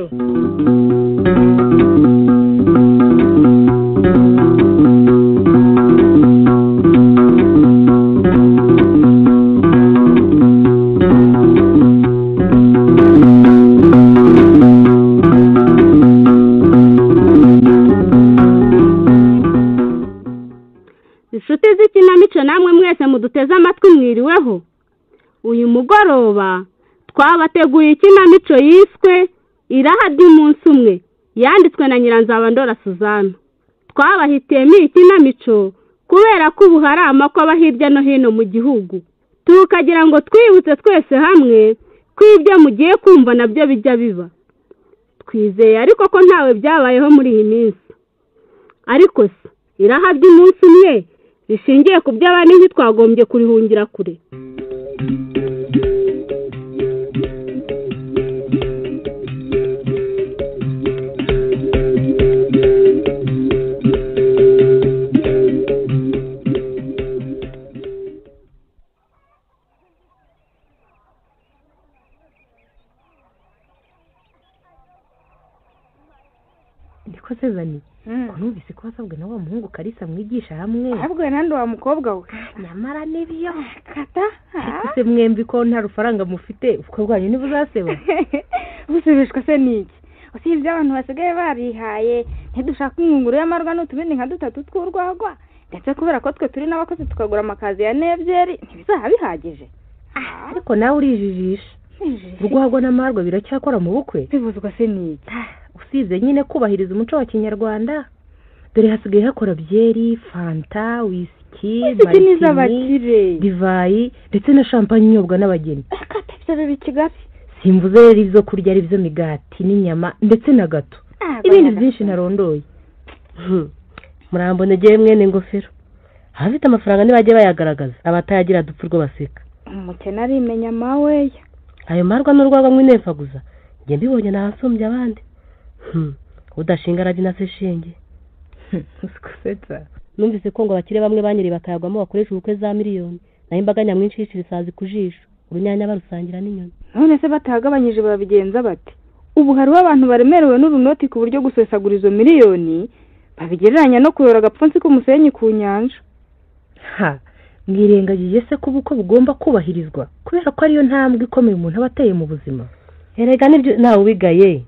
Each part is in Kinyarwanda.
Ikinamico. Inshuti z'ikinamico namwe mwese muduteze amatwi mwiriweho. Uyu mugoroba twabateguye ikinamico yiswe Iraha ry'umunsi umwe, yanditswe na Nyiranzabandora Suzana. Twabahitiyemo iyi kinamico kubera ko ubu hari amakwa aba hirya no hino mu gihugu, tukagira ngo twibutse twese hamwe ko ibyo mugiye kumva nabyo bijya biba. Twizeye ariko ko ntawe byabayeho muri iyi minsi. Ariko se iraha ry'umunsi umwe rishingiye ku by'abandi ntitwagombye kurihungira kure. Niko sezani ko numvise ko wasabwe na wa muhungu Kalisa mwigisha hamwe. Ahubwo nande wa mukobwa we nyamara nibyo kata se mwembi ko nta rufaranga mufite ubukwe bwanyu ntibuzaseba. Busubishwa se niki? Usibye abantu basigaye barihaye ntidushaka ingunguru y'amarwa n'utubindi nka dutatu tw'urwagwa, ndetse kubera ko twe turi n'abakozi tukagura amakazi ya nebyeri ntibizaba bihagije. Ariko nawe urijijisha, urwagwa n'amarwa biracyakora mu bukwe. Bivuzwa se niki? Usibye nyine kubahiriza umuco wa Kinyarwanda, dore hasigaye hakora byeri, fanta, whisky, martini, divayi ndetse na champagne inyobwa n'abageni. Kata ibyo biba i Kigali. Simvuze rero ibyo kurya ari byo migati n'inyama ndetse na gato, ibindi byinshi narondoye. Murambonegeye mwene ngofero, abafite amafaranga ntibajye bayagaragaza, abatayagira dupfa urwo baseka. Umukene arimenya maweya. Ayo marwa n'urwagwa mw'inefaguza njye mbibonye nahasumbye abandi. Udashinga arabyina se shinge. Usikusetsa. Numvise ko ngo abakire bamwe banyiri bakayagwamo bakoresha ubukwe za miliyoni, naho imbaga nyamwinshi yicira isazi ku jisho, urunyanya barusangira n'inyoni. None se batahagabanyije babigenza bate? Ubu hariho abantu baremerewe n'urunoti ku buryo gusesagura izo miliyoni babigereranya no kuyora agapfunsi k'umusenyi ku nyanja. Ha, mwirengagije se ko ubukwe bugomba kubahirizwa kubera ko ariyo ntambwe ikomeye umuntu aba ateye mu buzima. Erega nibyo nawe ubigaye,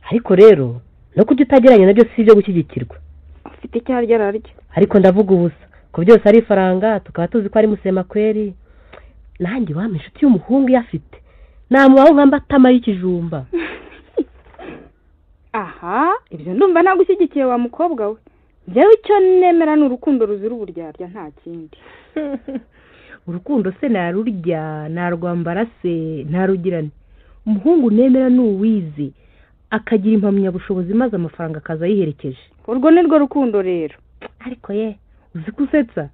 ariko rero no kujya utageranye nabyo si ibyo gushyigikirwa. Ufite icyo arya ararya. Ariko ndavuga ubusa ko byose ari ifaranga, tukaba tuzi ko ari musema kweri. Nanjye wampa inshuti y'umuhungu iyafite namubaho nka mbatama y'ikijumba. Aha, ibyo ndumva nagushyigikiye wa mukobwa we. Njyewe icyo nemera ni urukundo ruzira uburyarya nta kindi. Urukundo se narurya, narwambara se, ntarugirane. Umuhungu nemera ni uwize akagira impamyabushobozi maze amafaranga akaza ayiherekeje. Urwo ni rwo rukundo rero. Ariko ye uzi kusetsa,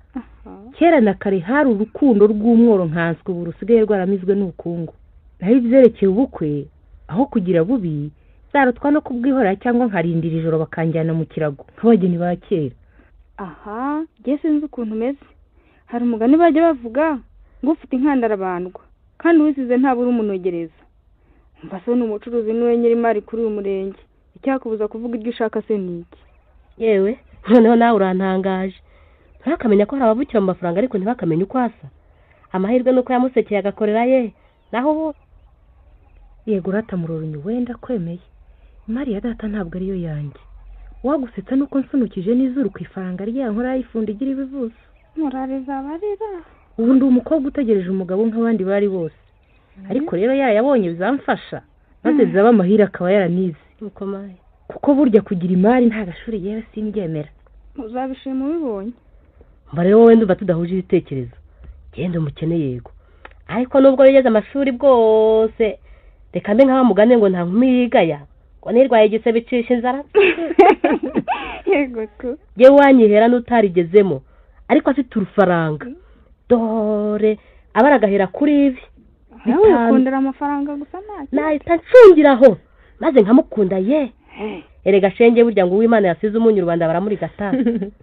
kera na kare hari urukundo rw'umworo nkanswe ubu rusigaye rwaramizwe n'ubukungu. Naho ibyerekeye ubukwe, aho kugira bubi zarutwa no kubwihorera cyangwa nkarindira ijoro bakanjyana mu kirago nk'abageni ba kera. Aha, njye sinzi ukuntu umeze. Hari umugani bajya bavuga ngo ufite inkandara bandwa kandi uwisize ntabura umunogereza. Umva se ni umucuruzi niwe nyir'imari kuri uyu murenge, icyakubuza kuvuga ibyo ushaka se ni iki? Yewe noneho nawe urantangaje. Ntakamenya ko hari abavukira mu mafaranga ariko ntibakamenye uko asa. Amahirwe nuko yamusekeye agakorera ye, naho ubu yego uratamurorunye wenda kwemeye. Imari ya data ntabwo ariyo yanjye. Wagusetsa nuko nsunukije n'izuru ku ifaranga rya nkora yifundi igira ibivuzo. Murariza barira. Ubu ndi umukobwa utegereje umugabo nk'abandi bari bose. Ariko rero yayabonye bizamfasha maze bizaba amahira akaba yaranize. Kuko burya kugira imari nta gashuri yewe simbyemera. Uzabishima ubibonye. Mba rero wowe ndumva tudahuje ibitekerezo. Genda umukene yego, ariko nubwo yigeze amashuri bwose reka mbe nk'aba mugane ngo nta nkumi yigaya ngo nirwaye igisebe icisha inzara. Yego ko yewe wanyihera n'utarigezemo ariko afite urufaranga, dore abara agahera kuri ibi. Nawe ukundira amafaranga gusa ntacyo. Nahita ncungiraho maze nkamukunda ye. Erega shenge burya ngo uw'Imana yasize umunyu rubanda baramurigata.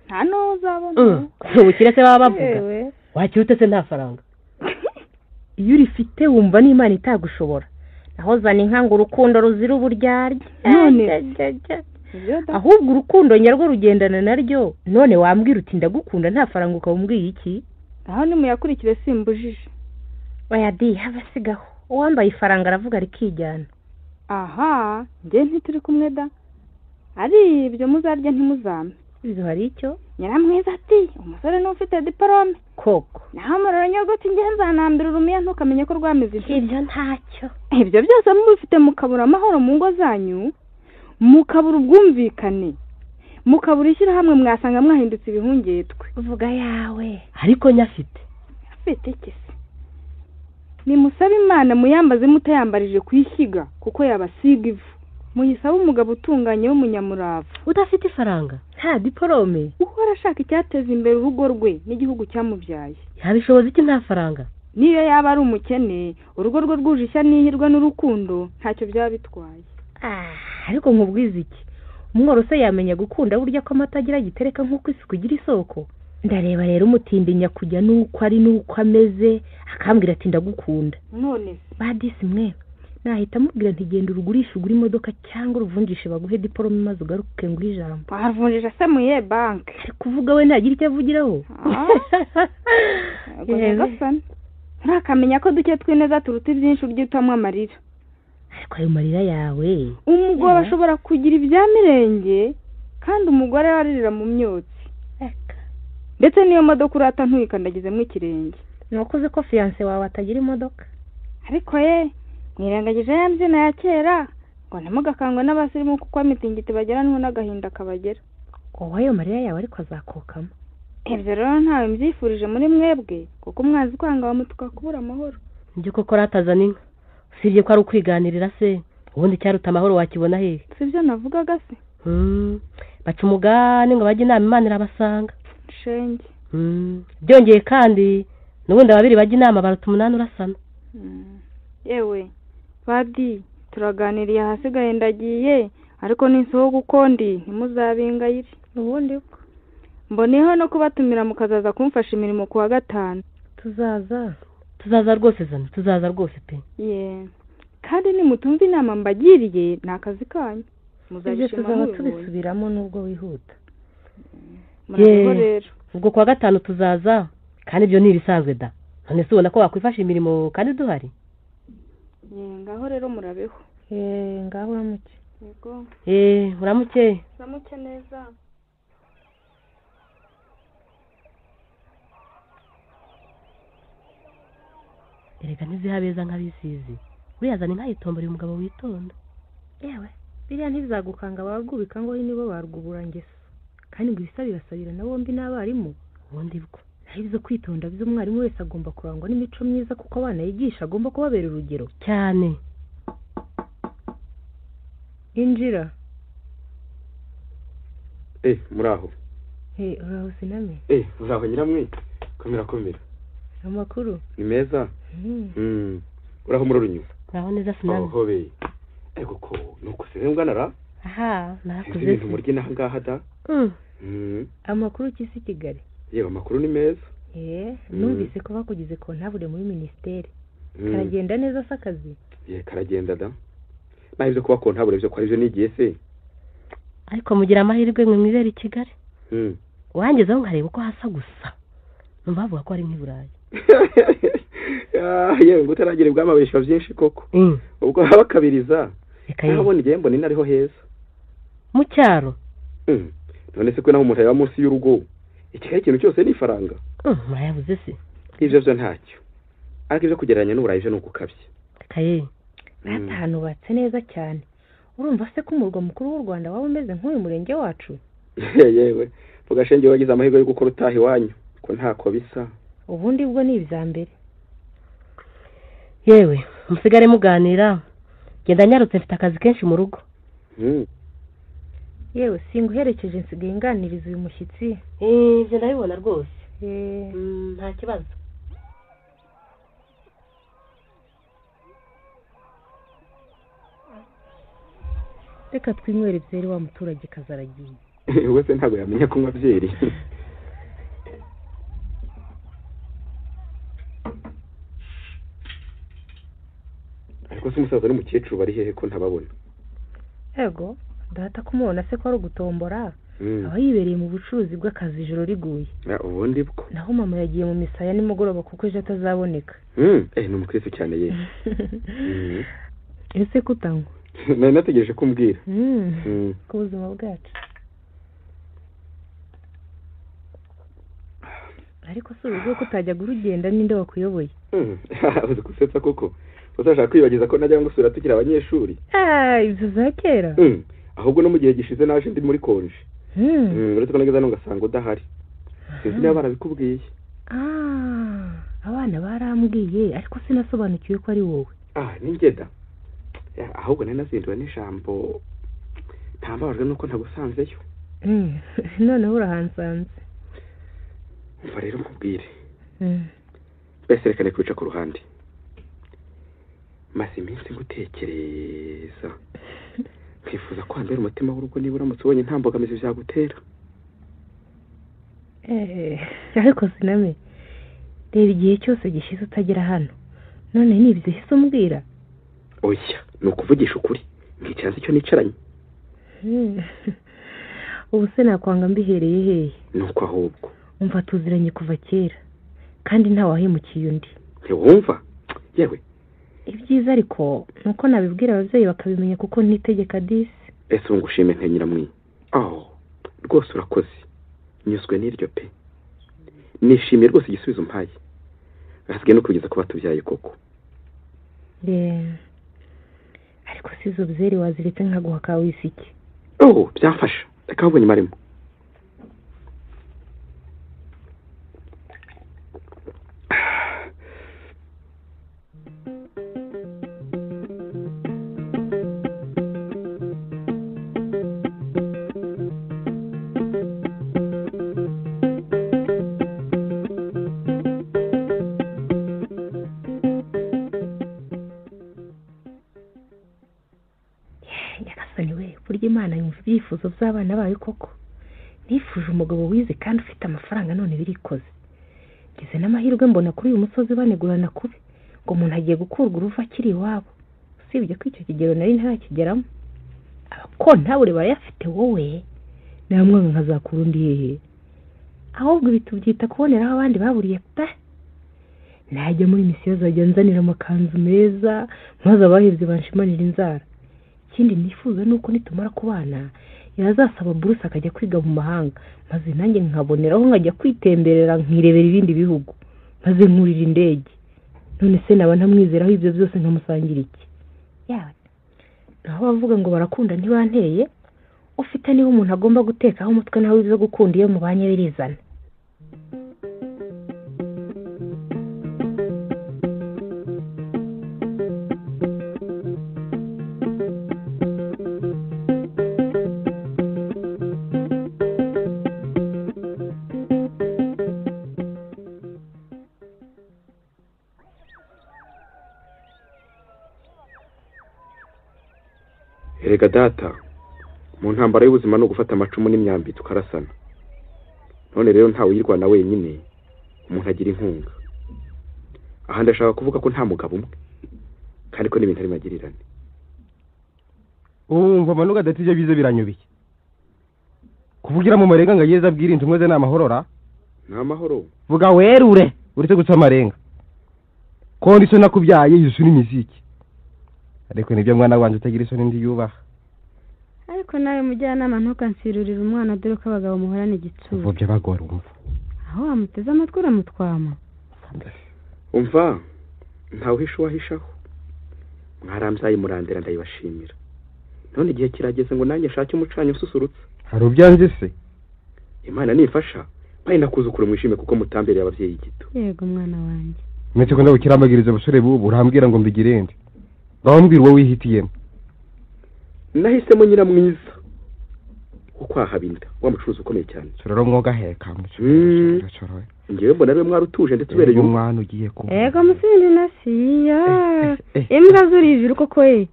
Nta n'uzabona. Ubukire se baba bavuga. Wakira ute se nta faranga? Iyo urifite wumva n'Imana itagushobora. Aho zana inka ngo urukundo ruzira uburyarya. None ahubwo urukundo nyarwo rugendana naryo. None wambwira uti ndagukunda nta faranga ukaba iki? Aho nimuyakurikire simbujije. Oya di habasigaho. Uwambaye ifaranga aravuga rikijyana. Aha, nge ntituri kumwe da. Ari ibyo muzarya ntimuzame. Ibyo hari icyo? Nyiramwiza ati umusore n'ufite diplome. Koko. Naho muroronyogoti nge nzanambira urumiya ntukamenye ko rwamize inshuti. Ibyo ntacyo. Ibyo byose mubifite mukabura amahoro mu ngo zanyu, mukabura ubwumvikane, mukabura ishyirahamwe, mwasanga mwahindutse ibihungetwe. Uvuga yawe. Ariko nyafite. Afite iki se? Nimusabe Imana muyambaze mutayambarije kwishyiga kuko yabasiga ivu. Muyisabe umugabo utunganye w'umunyamurava udafite ifaranga nta diplome, uhora ashaka icyateza imbere urugo rwe n'igihugu cyamubyaye. Yabishoboza iki nta faranga? Niyo yaba ari umukene, urugo rwe rwuje ishya n'ihirwe n'urukundo ntacyo byaba bitwaye. Ariko nkubwiza iki, umworo se yamenya gukunda burya ko amata agira gitereka nk'uko isuku igira isoko. Ndareba rero umutindi nyakujya nuko ari nuko ameze, akambwira ati ndagukunda. None badisi mwe nahita mubwira nti genda urugurisha ugura imodoka cyangwa uruvunjishe baguhe diplome maze ugaruke ngo ijambo. Arvunjisha se muye bank. Ari kuvuga we ntagira icyo avugiraho. Nturakamenya ko duke twineza turuta ibyinshi uryitamwe amarira. Ariko ayo marira yawe, umugabo ashobora kugira ibya mirenge kandi umugore aririra mu myotsi. Ndetse niyo modoka urata ntuyikandagizemo ikirenge. Nukuze ko fiancé wawe atagira imodoka. Ariko ye mwirengagije ya mbyino ya kera ngo ntimugakangwe n'abasirimu kuko imitingito bagera n'agahinda kabagera. Wowe ayo marira yawe ariko azakokamo. Ibyo rero ntawe mbyifurije muri mwebwe kuko umwanzi kwanga bamutuka kubura amahoro. Njye koko ratazana inka usibye ko ari ukwiganirira se, ubundi cyaruta amahoro wakibona hehe? Sibyo navugaga se. Baca umugani ngo bajye inama Imana irabasanga. Shenge. Byongeye kandi n'ubundi ababiri bajya inama baruta umunani urasana. Yewe badi turaganiriye ahasigaye ndagiye, ariko ninsohoka ukundi ntimuzabingayire. Ubundi bwo mboneho no kubatumira mukazaza kumfasha imirimo kuwa gatanu. Tuzaza rwose zana, tuzaza rwose pe. Ye kandi nimutumva inama mbagiriye ni akazi kanyu. Muzabishima tuzaba tubisubiramo nubwo wihuta. Murabeho rero. Ubwo kuwa gatanu tuzaza kandi ibyo ni ibisanzwe da. None se ubona ko wakwifasha imirimo kandi duhari? Ngaho rero murabeho. Ngaho uramuke. Yego. Uramuke. Uramuke neza. Erega ntizihabeza nk'abisizi. Uriya zana inka yitombora umugabo witonda. Yewe, biriya ntibizagukanga barwubika ngo nibo barwubura ngeso. Kandi ngo ibisa birasabira na bombi n'abarimu. Ubundi bwo ibyo kwitonda by'umwarimu wese agomba kurangwa n'imico myiza kuko abana yigisha agomba kubabera urugero cyane. Injira. Muraho. Uraho siname. Uraho nyiramwe. Komera komera. Amakuru ni meza. Uraho murorunyu. Uraho neza siname. Oho. Ego ko nuko se ngana. Aha, narakuze. Ibintu murye naha ngaha da. Amakuru kisi Kigali. Yewe amakuru ni meza. Numvise ko bakugize kontabure muri ministeri. Karagenda neza se akazi? Karagenda da. Nahivyo kuba kontabure byo kwari byo nigiye se. Ariko mugira amahirwe mwe mwibera i Kigali. Wangezeho nkareba uko hasa gusa. Numva bavuga ko ari nk'i Burayi. Yewe ngo utaragire bwamabeshwa byinshi koko. Ubwo habakabiriza. Nabona igihe mbona inariho heza. Mu cyaro. None se ko naho umuntu yaba munsi y'urugo. Ikigali ikintu cyose ni ifaranga. Murayabuze se? Ibyo byo ntacyo. Ariko ibyo kugereranya n'Uburayi byo ni ugukabya. Kaye. Ahantu hubatse neza cyane. Urumva se ko umurwa mukuru w'u Rwanda waba umeze nk'uyu murenge wacu? Yewe, vuga shenge wagize amahirwe yo gukora utaha iwanyu ko ntako bisa. Ubundi bwo ni ibya mbere. Yewe, musigare muganira. Genda nyarutse mfite akazi kenshi mu rugo. Yewe singuherekeje nsigaye nganiriza uyu mushyitsi. Ibyo ndabibona rwose. Nta kibazo. Reka twinywere byeri wa muturage kazaragiye. Wese ntago yamenya kunywa byeri. Ubwo se umusaza n'umukecuru bari hehe ko ntababona? Ego data kumubona se ko ari ugutombora. Aba yibereye mu bucuruzi bw'akazi ijoro riguye. Ubundi bwo naho mama yagiye mu misaya nimugoroba kuko ejo atazaboneka. Ni umukristo cyane ye. Ese kutanywa? Nari nategereje kumbwira. Ku buzima bwacu. Ariko si urugo ko utajya urugenda ninde wakuyoboye? Uzi gusetsa koko. Uzashaka kwibagiza ko najya ngusura tukiri abanyeshuri? Ibyo za kera. Ahubwo no mu gihe gishize naje ndi muri konje. Uretse ko nageze hano ngasanga udahari. Sinzi niba barabikubwiye. Abana barambwiye ariko sinasobanukiwe ko ari wowe. Ni ngeda. Ahubwo nari nazinduwe n'ijambo ntambabajwe nuko ntagusanzeyo. Noneho urahansanze. Umva rero nkubwire. Mbese reka kwica ku ruhande. Maze iminsi ngutekereza. Nkifuza ko wambera umutima w'urugo niba uramutse ubonye nta mbogamizi byagutera. Ariko siname reba igihe cyose gishize utagera hano none ni ibyo uhise umbwira? Oya, ni ukuvugisha ukuri nkicara nzi icyo nicaranye. Ubu se nakwanga mbihereye hehe? Nuko ahubwo umva tuziranye kuva kera kandi nta wahemukiye undi. Ntiwumva yewe. Ibyiza ariko nuko nabibwira ababyeyi bakabimenya kuko ntitegeka disi. Ese ubu ngushime nte nyiramwi? Rwose urakoze, nyuzwe n'iryo pe. Nishimiye rwose igisubizo umpaye. Hasigaye no kugeza ku batubyaye koko. Ariko si izo byeri waziretse nkaguha ka wisiki? Byamfasha. Reka ahubwo nyuma arimo. Imana yumva ibyifuzo by'abana bayo koko. Nifuje umugabo wize kandi ufite amafaranga none birikoze. Ngize n'amahirwe mbona kuri uyu musozi banegurana kubi ngo umuntu agiye gukurwa uruva akiri iwabo. Usibye ko icyo kigero nari ntarakigeramo. Abakontabure barayafite wowe namwe nkazakura undi hehe? Ahubwo ibi tubyita kuboneraho abandi baburiye pe. Najya muri misiyo zajya nzanira amakanzu meza maze abahebye banshimanira inzara. Ikindi nifuza nuko nitumara kubana yazasaba buruse akajya kwiga mu mahanga maze nanjye nkaboneraho nkajya kwitemberera nkirebera ibindi bihugu maze nkurira indege. None se naba ntamwizeraho ibyo byose nkamusangira iki? Naho bavuga ngo barakunda ntibanteye. Ufite niba umuntu agomba gutekaho umutwe nawe ibyo gukunda iyo mubanye birizana. Erega data, mu ntambara y'ubuzima no gufata amacumu n'imyambi tukarasana. None rero ntawe uyirwana wenyine, umuntu agira inkunga. Aha ndashaka kuvuga ko nta mugabo umwe, kandi ko n'ibintu ari magirirane. Umva manuka data ibyo bize biranyubiye. Kuvugira mu marenga ngo yeza abwira intumwa ze n'amahorora? Ni amahoro. Vuga werure, uretse guca amarenga. Kondi so nakubyaye yusu n'imiziki. Ariko nibyo mwana wanje utagira isoni ndi yubaha. Ariko nawe mujyanama ntukansirurira umwana dore ko abagabo muhorana igitsure. Uvubye bagora umva. Aho wamuteze amatwi uramutwama. Umva ntawe uhisha uwahishaho. Mwarambyaye murandera ndayibashimira. None igihe kirageze ngo nanjye nshake umucanyi ususurutsa. Hari ubyanze se? Imana nifasha mpaye nakuzukura mwishime kuko mutambereye ababyeyi gito. Yego mwana wanjye. Metse ko ndabukirambagiriza ubusore bubu urambwira ngo mbigirende. Ngambwira uwo wihitiyemo. Nahisemo nyiramwiza kuko ahabinda wa mucuruzi ukomeye cyane. Sororo mwoga heka. Ngewe mbona ariwe mwari utuje ndetse ubereye umwana ugiye ku. Ego musindi nasiya. Imbwa zurijuru koko ye.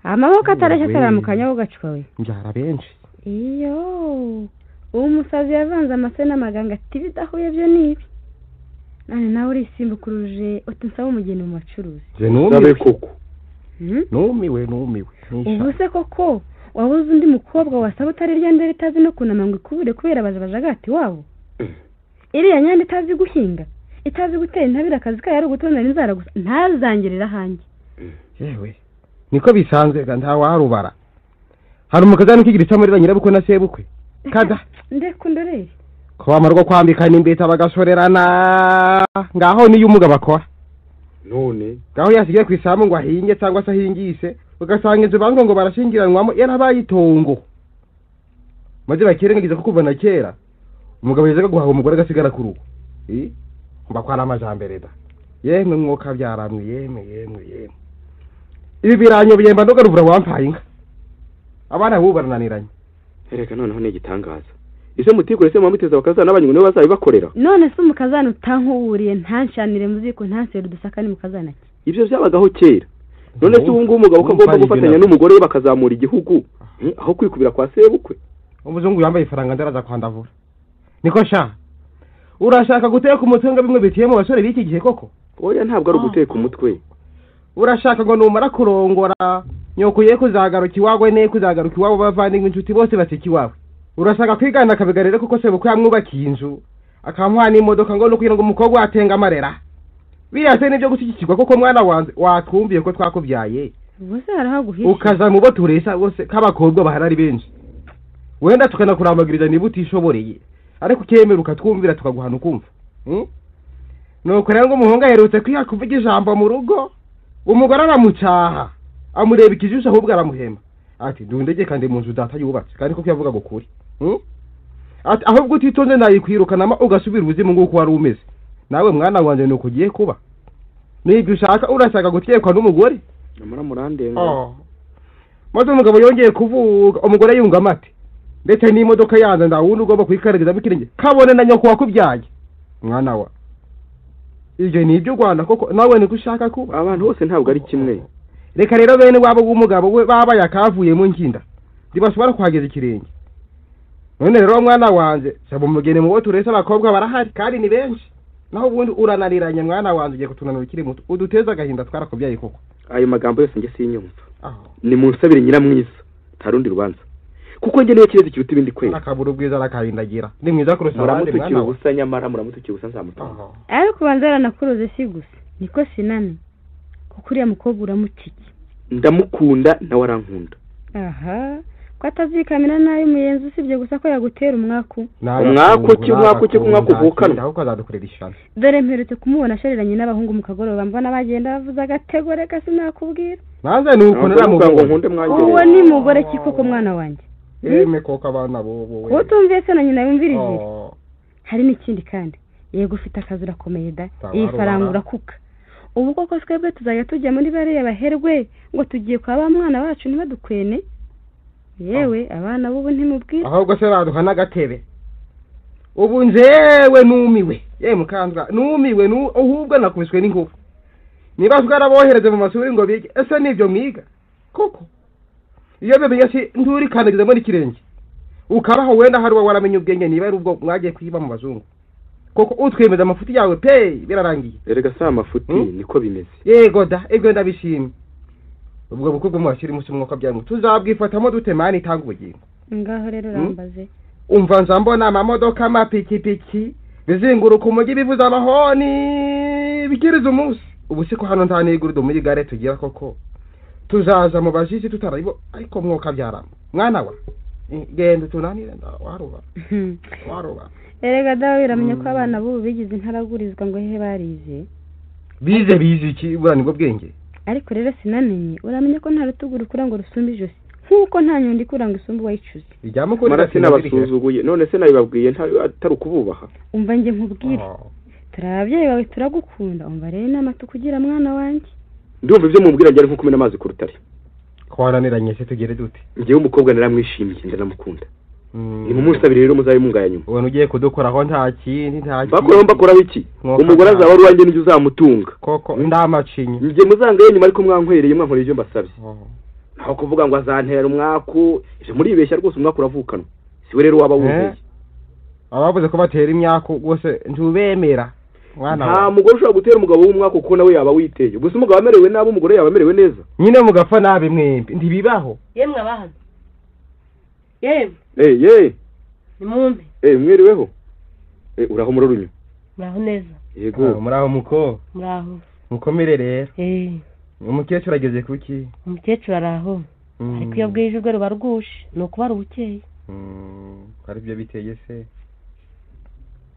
Amaboko atareshya ataramukanya wo gacupa we. Mbyara benshi. Iyo uwo musazi yavanze amase n'amaganga ati bidahuye byo nibi. Nane nawe urisimbukuruje uti nsaba umugeni mu bacuruzi. Sabe koko. Numiwe. Ubu se koko wabuze undi mukobwa wasaba utari rya ndere itazi no kunama ngo ikubure kubera bazabajagati wabo? Iriya nyanda itazi guhinga, itazi gutera intabire, akazi kayo ari ugutonera inzara gusa, ntazangirira hanjye. Yewe niko bisanzwe ga ntawarubara. Hari umukazana ukigira icyo muri nyirabukwe na sebukwe kada ndekundorere ko bamarwa kwambikana imbeta bagashorerana, ngaho niyo umugabo akora. None ngaho yasigaye ku isambu ngo ahinge cyangwa se ahingise, ugasanga inzu bangwa ngo barashingiranwamo yarabaye itongo. Maze bakirengagiza ko kuva na kera umugabo yazaga guhaha umugore agasigara ku rugo. Mba kwa n'amajambere da. Yemwe mwoka byaramwe, yemwe. Ibi biranyobye mba ndogarubura wampaye inka. Abana bo barananiranye. Erega noneho ni igitangaza. Ise mutikore se mwamuteza bakazana n'abanyungu nibo bazabibakorera. None se umukazana utankuburiye ntanshanire muziko ntansere udusaka ni mukazana ki? Ibyo byabagaho kera. None se ubu ngubu umugabo ko agomba gufatanya n'umugore we bakazamura igihugu aho kwikubira kwa sebukwe. Umuzungu yambaye ifaranga ndaraza kwandavura. Niko sha. Urashaka guteka umutwe ngo bimwe bitiye mu basore b'iki gihe koko? Oya ntabwo ari uguteka umutwe. Urashaka ngo numara kurongora nyoko ye kuzagaruka iwawe ne kuzagaruka iwabo bavandimwe inshuti bose baseka iwawe. Urashaka kwigana akabigarira kuko sebukwe yamwubakiye inzu akamuha n'imodoka ngo no kugira ngo umukobwa atenga amarera. Biriya se nibyo gushyigikirwa koko mwana wanjye watwumviye ko twakubyaye. Ubwo se harahaguhisha. Ukaza mu bo turesa bose k'abakobwa bahari ari benshi. Wenda tukanakuramagiriza niba utishoboreye, ariko ukemera ukatwumvira tukaguhana ukumva. Nuko rero ngo umuhungu aherutse kwiha kuvuga ijambo mu rugo, umugore aramucaha amureba ikijisho ahubwo aramuhema ati ndundege kandi mu nzu data yubatse, kandi koko yavuga gukuri. Ati ahubwo utitonze nayikwirukanama ugasubira ubuzima nguko wari umeze. Nawe mwana wanje nuko ugiye kuba. Nibyo ushaka, urashaka gutekwa n'umugore? Namara murandenga. Maze umugabo yongeye kuvuga, umugore yunga amate. Ndetse n'imodoka yanze ndawundi ugomba kuyikarageza bikirenge kabone na nyoko wakubyaye. Mwana wa ibyo ni ibyo Rwanda koko nawe niko ushaka kuba? Abantu bose ntabwo ari kimwe. Reka rero bene wabo w'umugabo we baba yakavuyemo nkinda ntibashobora kuhageza ikirenge. None rero mwana wanje saba umugeni mu bo turese abakobwa barahari kandi ni benshi. Naho ubundi urananiranye mwana wanje ugiye kutunanira ukiri muto uduteza agahinda twarakubyaye koko. Ayo magambo yose nge sinyumva. Ni munsabire nyiramwiza tarundi rubanza. Kuko nge niyo kirezi kiruta ibindi kwera. Akabura ubwiza arakarindagira. Ni mwiza kurusha abandi mwana. Muramutukira ubusa nyamara muramutukira ubusa nzamutunga. Ariko banza yaranakuroze si gusa. Niko sinani. Kuko uriya mukobwa uramutiki. Ndamukunda nawe arankunda. Aha. Ko atazikamira nabi muyenzi usibye gusa ko yagutera umwaku. Umwaku ki umwaku ki umwaku uvukana. Aho kazadukorera ishano. Dore mperutse kumubona ashareranye n'abahungu mu kagoroba mbona bagenda bavuza agatego reka sinakubwira. Naze nuko naramubonye. Nkunde mwangere. Uwo ni mugore ki koko mwana wanjye? Eme koko abana bobo we. Utumviye se na nyina yumvirije. Hari n'ikindi kandi. Yego ufite akazi urakomeye da. Iyi faranga urakuka. Ubu koko twebwe tuzajya tujya muri bariya baherwe ngo tugiye kwa ba mwana bacu ntibadukwene. Yewe abana bubu ntimubwira. Ahubwo se baduha n'agatebe. Ubu njewe numiwe. Ye mukanzwa numiwe ahubwo nakubiswe n'inkuba. Niba twarabohereze mu mashuri ngo bige ese nibyo mwiga koko? Iyo bemenya si nturi kandagiza muri kirenge. Ukabaho wenda hari waramenye ubwenge niba ari ubwo mwagiye kwiba mu bazungu. Koko utwemeza amafuti yawe pe birarangiye. Erega sa amafuti niko bimeze. Yego da ibyo ndabishimye. Ubwo bukwe bwo mwashiri musi mwuka byangu tuzabwifatamo dute mani itanga ubugingo. Ngaho rero rambaze. Umva nzambona amamodoka amapikipiki bizinguruka umujyi bivuza amahoni bikiriza umunsi. Ubu siko hano nta nigurudo muri gare tugira koko. Tuzaza mu bajiji tutarayibo ariko mwuka byarama. Mwana wa genda tunanire waruba. Waruba. Erega dawe biramenye ko abana bubu bigize intaragurizwa ngo hehe barize. Bize iki bura nibwo bwenge. Ariko rero sinamenye uramenye ko nta rutugu rukura ngo rusumbe ijosi nkuko nta nyundi ikura ngo isumbe uwayicuze. Mara sinabasuzuguye none se nabibabwiye atari ukububaha. Umva nge nkubwire. Turi ababyeyi bawe turagukunda umva rero inama tukugira mwana wanjye. Ndumva ibyo mumbwira njye nko kumena amazi ku rutare. Twaraniranye se tugere dute? Ngewe umukobwa naramwishimiye ndaramukunda. Ni mu munsabire rero muzabe mungaya nyuma. Ubona ugiye kudukoraho nta kindi nta kindi. Bakoraho mbakoraho iki? Umugore azaba ari uwanjye n'ibyo uzamutunga. Koko ndamacinye. Njye muzangaye nyuma ariko mwankwereye mwankoreye ibyo mbasabye. Aho kuvuga ngo azantera umwaku, ibyo muribeshya rwose umwaku uravukanwa. Si we rero waba wumveye. Abavuze ko batera imyaku rwose ntubemera. Nta mugore ushobora gutera umugabo w'umwaka kuko nawe yaba witeye. Gusa umugabo amerewe nabi umugore yaba amerewe neza. Nyine mugapfa nabi mwembi ntibibaho. Yemwe abahano. Yemwe. Ye. Nimumpe. Mwiriweho. Uraho murorunyo. Muraho neza. Yego. Muraho muko. Muraho. Mukomere rero. Umukecuru ageze kuki? Umukecuru araho. Ariko iyo bwije urwe ruba rwushe ni ukubara ubukeye. Ari byo biteye se.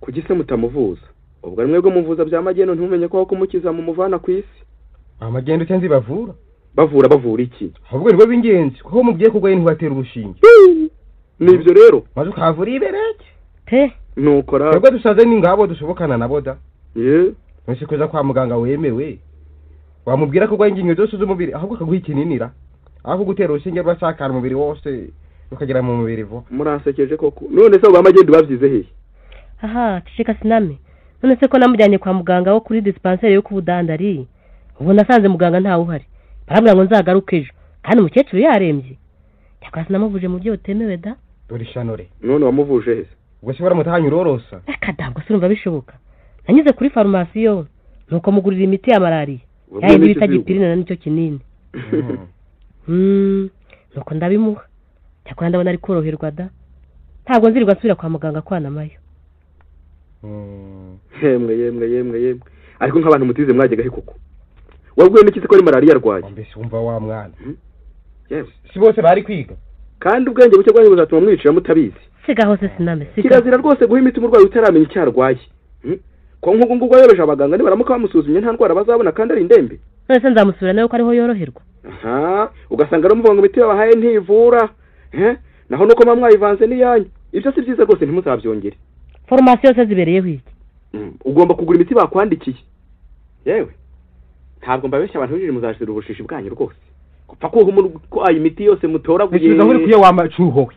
Kuki se mutamuvuza? Ubwo ari mwebwe muvuza bya magendo ntimumenye ko aho kumukiza mumuvana ku isi. Amagendo cyanzi bavura? Bavura iki? Ahubwo nibo b'ingenzi kuko mubwiye kugwaye ntibatera urushinge. Nibyo rero. Maze ukavura ibereke. Pe. Nukora. Twebwe dusaze n'ingabo dushobokana nabo da. Ye. Nse kuza kwa muganga wemewe. Wamubwira ko gwaye ingingo zose z'umubiri ahubwo akaguha ikininira. Aho gutera urushinge rwasakara umubiri wose ukagera mu mubiri vuba. Muransekeje koko. None se bamagendo bavyize hehe? Aha, ceceka siname. None se ko namujyanye kwa muganga wo kuri dispensaire yo kubudandari. Ubu nasanze muganga ntawe uhari. Barambwira ngo nzagaruke ejo. Kandi umukecuru yarembye. Cyakora sinamuvuje mu byo butemewe da. Dore ishanore. None wamuvuje he? Ubwo se baramutahanye urorosa. Akadabwo sinumva bishoboka. Nanyuze kuri farumasi yo nuko mugurira imiti ya malaria. Yayi bita gipirina na nicyo kinini. Nuko ndabimuha. Cyakora ndabona ari koroherwa da. Ntabwo nzirirwa nsubira kwa muganga kwanamayo. Yemwe. Ariko nk'abantu mutize mwajyaga he koko? Wabwiye n'iki se ko ari malaria arwaye? Mbese wumva wa mwana. Yewe. Si bose bari kwiga. Kandi ubwenge buke bwanyu buzatuma mwicira mutabizi. Sigaho se siname siga. Kirazira rwose guha imiti umurwayi utaramenya icyo arwaye. Ko nk'ubu ngubu ayobeje abaganga nibaramuka bamusuzumye nta ndwara bazabona kandi ari indembe. None se nzamusubira nawe ko ariho yoroherwa? Aha, ugasanga aramuvuga ngo imiti babahaye ntivura. Naho nuko mwa mwayivanze n'iyanyu. Ibyo si byiza rwose ntimuzabyongere. Farumasi yose zibereyeho iki? Ugomba kugura imiti bakwandikiye. Yewe. Ntabwo mbabeshya abantu b'ijiji muzashira ubushishi bwanyu rwose. Gupfa kuha umurwayi imiti yose mutoraguye. Bisubiza muri kuyo wamacuhowe.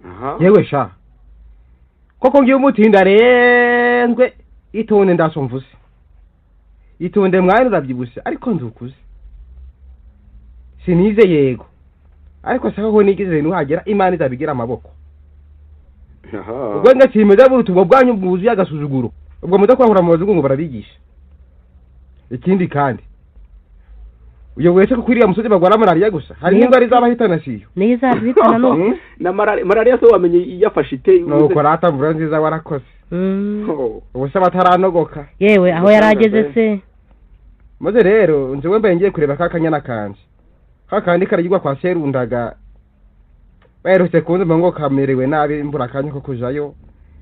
Aha. Yewe sha. Koko ngiye umutinda renzwe itonde ndasomvuze. Itonde mwana urabyibushe ariko nzukuze. Sinize yego. Ariko saka ko nigize nuhagera Imana izabigira amaboko. Aha. Ubwo ngakimeza burutu bwanyu bwuzuye agasuzuguro. Ubwo mudakwahura mu bazungu ngo barabigisha. Ikindi kandi uyo wese ko kwiriya musozi bagwara malaria gusa hari n'indwara izabahitana siyo. Niyo izabahitana no. Na malaria so wamenye yafashe ite. Nuko rata mvura nziza warakoze. Ubu se bataranogoka. Yewe aho yarageze se. Maze rero nje wembaye ngiye kureba kakanyana kanje. Kakandi karigwa kwa Serundaga. Baherutse kunzumva ngo kamerewe nabi imbura kanya ko kujayo.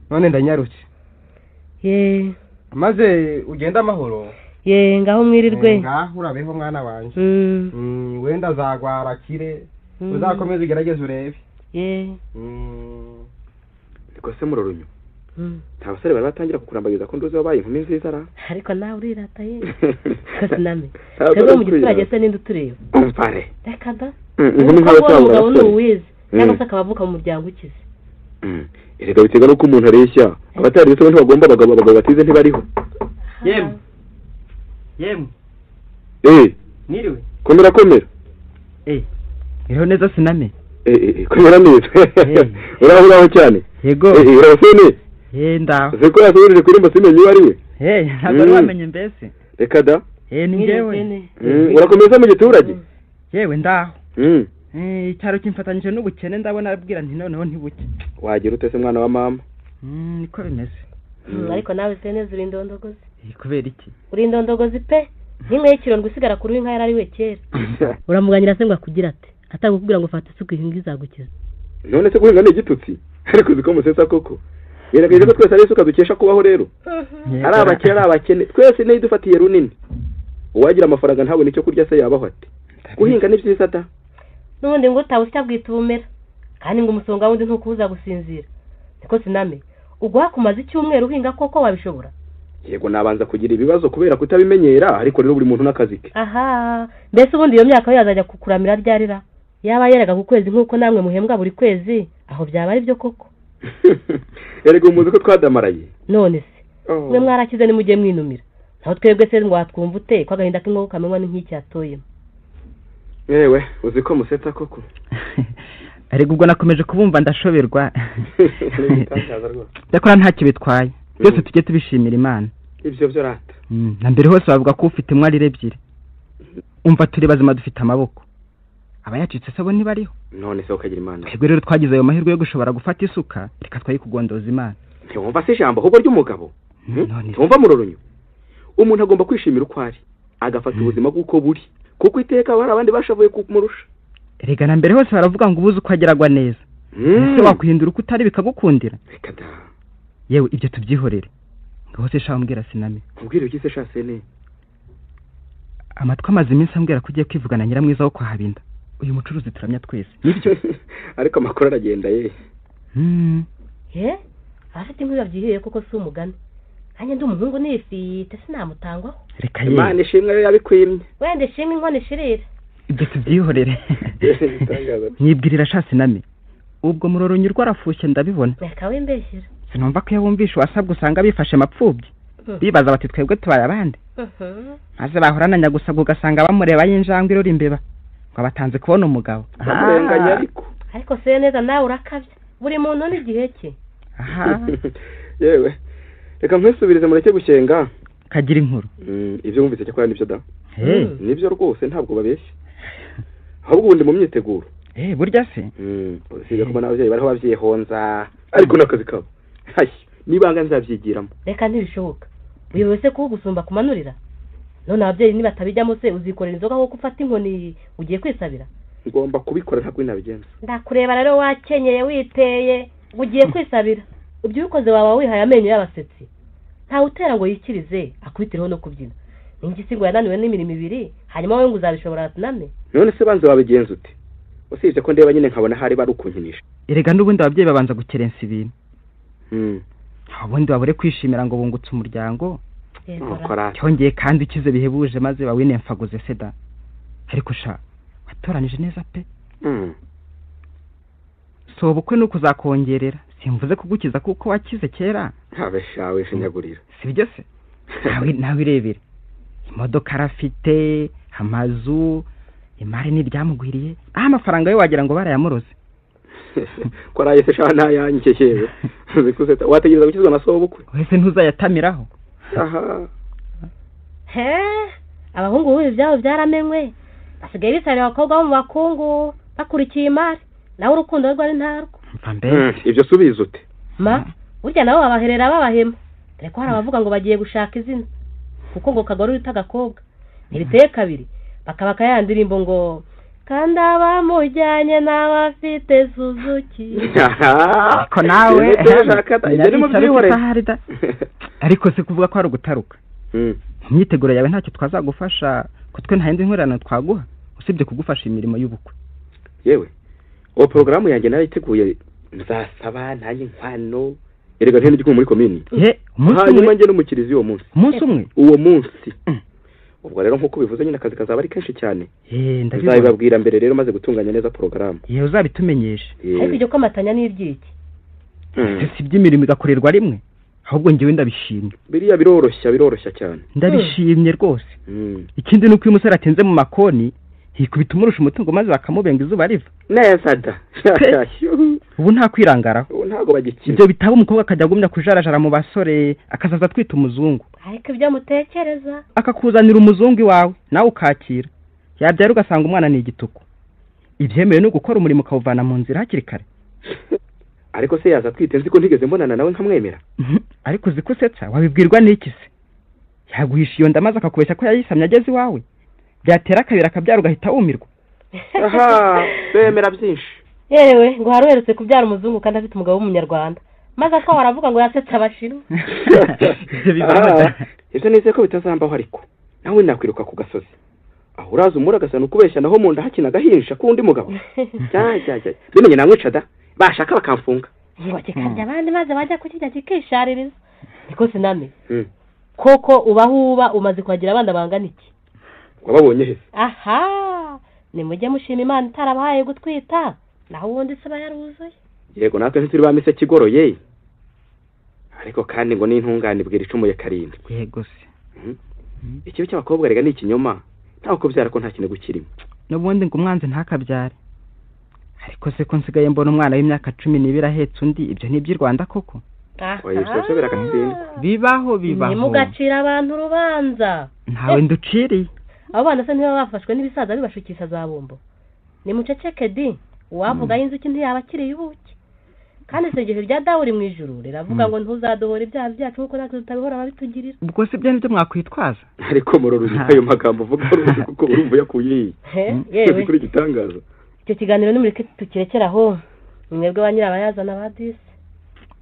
None ndanyarutse. Ye. Maze ugenda amahoro. Ye ngaho mwirirwe. Ngaho urabeho mwana wanje. Wenda zagwara kire. Uzakomeza ugerageze urebe. Ye. Niko se murorunyo. Nta basore bari batangira kukurambagiza ko nduzi wabaye inkumi nziza ra. Ariko nawe urirata ye. Siname. Twebwe mu giturage se ninde utureba? Umvare. Reka da. Inkumi nkawe cyangwa abasore. Uwize. Cyangwa se akaba avuka mu muryango ukize. Erega biterwa nuko umuntu areshya. Abatari bise ntibagomba abagabo batize ntibariho. Yemwe. Yemwe. Niriwe. Komera. Iriho neza siname. Komera neza. Uraho cyane. Yego. Urabasene? Ndaho. Zeko yasubirije kuri mbasimenye uwo ari we. Ntabwo ari wamenye mbese. Reka da. Ni njyewe. Urakomeza mu giturage? Yewe ndaho. Icyaro kimfatanyije n'ubukene ndabona abwira nti noneho ntibuke. Wagira ute se mwana wa mama? Niko bimeze. Ariko nawe se neza uri indondogozi. Kubera iki? Uri indondogozi pe. Nimwe y'ikirondwe usigara kuri inka yarari we kera. Uramuganyira se ngo akugira ate? Atagukubwira ngo fata isuku ihinga izagukiza. None se guhinga ni igitutsi? Ariko uziko musetsa koko. Yerageje ko twese ari isuka dukesha kubaho rero. Ari abakene ari abakene twese niyo idufatiye runini. Uwagira amafaranga ntabone icyo kurya se yabaho ate? Guhinga ni byiza da. Nubundi ngo utawusya bwita ubumera. Kandi ngo umusonga wundi ntukubuza gusinzira. Niko siname. Ubwo hakumaze icyumweru uhinga koko wabishobora? Yego nabanza kugira ibibazo kubera kutabimenyera ariko rero buri muntu n'akazi ke. Aha, mbese ubundi iyo myaka yazajya kukuramira ryarira. Yaba yeraga ku kwezi nkuko namwe muhembwa buri kwezi, aho byaba ari byo koko. Erega umuzi ko twadamaraye. None se mwe mwarakize ni mujye mwinumira. Naho twebwe se ngo watwumva ute ko agahinda k'inkoko kamenywa n'inkiki yatoyemo. Yewe uzi ko musetsa koko. Erega ubwo nakomeje kubumva ndashoberwa. Ndakora ntacyo bitwaye. Byose tujye tubishimira Imana. Ibyo byo rata. Na mbere hose bavuga ko ufite imwarire ebyiri. Umva turi bazima dufite amaboko. Abayacitse se bo ntibariho. None se ukagira Imana. Twebwe rero twagize ayo mahirwe yo gushobora gufata isuka, reka twayikugondoza Imana. Ntiwumva se ijambo ahubwo ry'umugabo? Ntiwumva Murorunyo? Umuntu agomba kwishimira uko ari, agafata ubuzima bw'uko buri, kuko iteka hari abandi bashavuye kumurusha. Erega na mbere hose baravuga ngo ubuze uko ageragwa neza. Ese wakwihindura uko utari bikagukundira? Reka da. Yewe ibyo tubyihorere. Ngaho se sha umbwira Siname. Ubwira iki se sha Sene? Amatwi amaze iminsi ambwira ko ugiye kwivugana Nyiramwiza wo kwa Habinda. Uyu mucuruzi turamya twese. Nibyo. Ariko amakuru aragenda ye. Afite inkuru yabyiheye koko si umugani. Nanjye ndi umuhungu nifite sinamutangwaho. Reka ye. Imana ishimwe yo yabikwimye. Wenda ishimwe inkono ishirira. Ibyo tubyihorere. Nyibwirira sha Siname. Ubwo Murorunyo rwarafushye ndabibona. Reka wimbeshyira. Sinumva ko iyo bumvishe wasabwe usanga bifashe mapfubyi. Bibaza bati twebwe tubaye abandi. Maze bahorana nyagusabwa ugasanga bamureba y'injangwe irora imbeba. Ngo abatanze kubona umugabo. Bamurenganya ariko. Ariko se neza nawe urakabya. Buri muntu n'igihe cye. Aha. Yewe. Reka nkwisubirize mureke gushyenga. Kagira inkuru. Ibyo wumvise cyakora nibyo da. Nibyo rwose ntabwo babeshya. Ahubwo ubundi mu myiteguro. Burya se? Usibye kubona ababyeyi bariho babyihonza. Ariko n'akazi kabo. Hayi, nibanga nzabyigiramo. Reka ntibishoboka. Uyobewe se ko gusumba kumanurira? None ababyeyi nibatabijyamo se uzikorera inzoga nko gufata inkoni ugiye kwisabira? Ngomba kubikora ntabwo nabigenza. Ndakureba rero wakenyeye witeye ugiye kwisabira. Ibyo ubikoze waba wihaye amenyo y'abasetsi. Ntawe utera ngo yikirize akubitireho no kubyina. Ningi ngo yananiwe n'imirimo ibiri, hanyuma wowe ngo uzabishobora Siname? None se banze wabigenza ute? Usibye ko ndeba nyine nkabona hari bari ukunkinisha. Erega n'ubundi ababyeyi babanza gukerensa ibintu. Ubundi babure kwishimira ngo bungutse umuryango. Cyongeye kandi ukize bihebuje maze bawinemfaguze seda. Ariko sha watoranije neza pe. So ubukwe nuko uzakongerera. Simvuze kugukiza kuko wakize kera. Habe shawe shinyagurira. Sibyo se? Nawe irebere. Imodoka arafite, amazu, imari n'iryamugwiriye. Amafaranga yo wagira ngo barayamuroze. Ko araye se sha ntayanjye yewe. Zikuze wategereza gukizwa na so ubukwe. Wese ntuzayatamiraho. Aha. Abahungu bubi byabo byaramenywe. Basigaye bisarira abakobwa bo mu bakungu bakurikiye imari. Nawe urukundo rwo ari ntarwo. Ibyo subiza ute? Ma, burya nabo babaherera babahema. Dore ko hari abavuga ngo bagiye gushaka izina. Kuko ngo kagore urita agakobwa. Ntibiteye kabiri. Bakabaka ya ndirimbo ngo kandi abamujyanye n'abafite Suzuki. Ariko nawe ariko se kuvuga ko ari ugutaruka. Mu myiteguro yawe ntacyo twazagufasha ko twe nta yindi nkorerano twaguha usibye kugufasha imirimo y'ubukwe. Yewe, uwo porogaramu yanjye narayiteguye nzasaba ntange inkwano. Erega ntende igikumwe muri komini. Hanyuma njye no mu kiliziya uwo munsi. Umunsi umwe? Uwo munsi. Ubwo rero nkuko bivuze nyine akazi kazaba ari kenshi cyane. Nzabibabwira mbere rero maze gutunganya neza porogaramu. Uzabitumenyeshe. Ariko ibyo komatanya n'ibyiki? Si iby'imirimo igakorerwa rimwe. Ahubwo njyewe ndabishimye. Biriya biroroshya cyane. Ndabishimye rwose. Ikindi nuko uyu musore atinze mu makoni hikubita umurusha umutungo maze bakamubenga izuba riva. Neza da. Ubu nta kwirangaraho. Ubu ntago bagikina. Ibyo bitaba umukobwa akajya agumya kujarajara mu basore akazaza atwita umuzungu. Ariko ibyo mutekereza. Akakuzanira umuzungu iwawe nawe ukakira. Yabyara ugasanga umwana ni igituku. Ibyemewe no gukora umurimo ukawuvana mu nzira hakiri kare. Ariko se yaza atwite nzi ko ntigeze mbonana nawe nkamwemera. Ariko uzi ko usetsa wabibwirwa n'iki se? Yaguhisha iyo nda maze akakubeshya ko yayisamye ageze iwawe. Byatera kabiri akabyara ugahita wumirwa. Aha, bemera byinshi. Yewe ngo haruherutse kubyara umuzungu kandi afite umugabo w'umunyarwanda. Maze akaba aravuga ngo yasetse abashinwa. Ibyo nizeye ko bitazambaho ariko. Nawe nakwiruka ku gasozi. Aho uraza umura agasana ukubeshya naho mu nda hakina agahinja k'undi mugabo. Cya. Bimenye namwica da. Bashaka bakamfunga. Ngo kikarya abandi maze bajya kukirya kikishaririza. Niko Siname. Koko ubaho uba umaze kwagira abana bangana iki? Wababonye he? Aha, nimujye mushima Imana itarabahaye gutwita. Naho ubundi se bayaruzuye. Yego natwe ntituri ba mise kigoroye. Ariko kandi ngo n'intungane bwira icumuye karindwi. Yego se. Ikibi cy'abakobwa rega ni ikinyoma. Ntawe kubyara ko nta kintu gukirimo. N'ubundi ngo umwanzi ntakabyare. Ariko se ko nsigaye mbona umwana w'imyaka 12 ahetse undi, ibyo ni iby'i Rwanda koko? Oya ibyo biragatsindwa. Bibaho bibaho. Ntimugacira abantu urubanza. Ntawe nduciriye. Abo bana se ntiba bafashwe n'ibisaza bibashukisha za bombo. Nimuceceke di, uwavuga y'inzuki ntiyaba akiriye ubuki. Kandi isengesho rya Dawe uri mu ijuru riravuga ngo ntuzaduhora ibyaha byacu kuko natwe tutabihora ababitugirira. Ubwo se ibyo nibyo mwakwitwaza? Ariko muroro ayo magambo uvuga uruzi kuko urumva yakuye. Yewe kuri gitangaza. Icyo kiganiro nimureke tukirekeraho. Mwebwe ba nyirabayazana ba disi.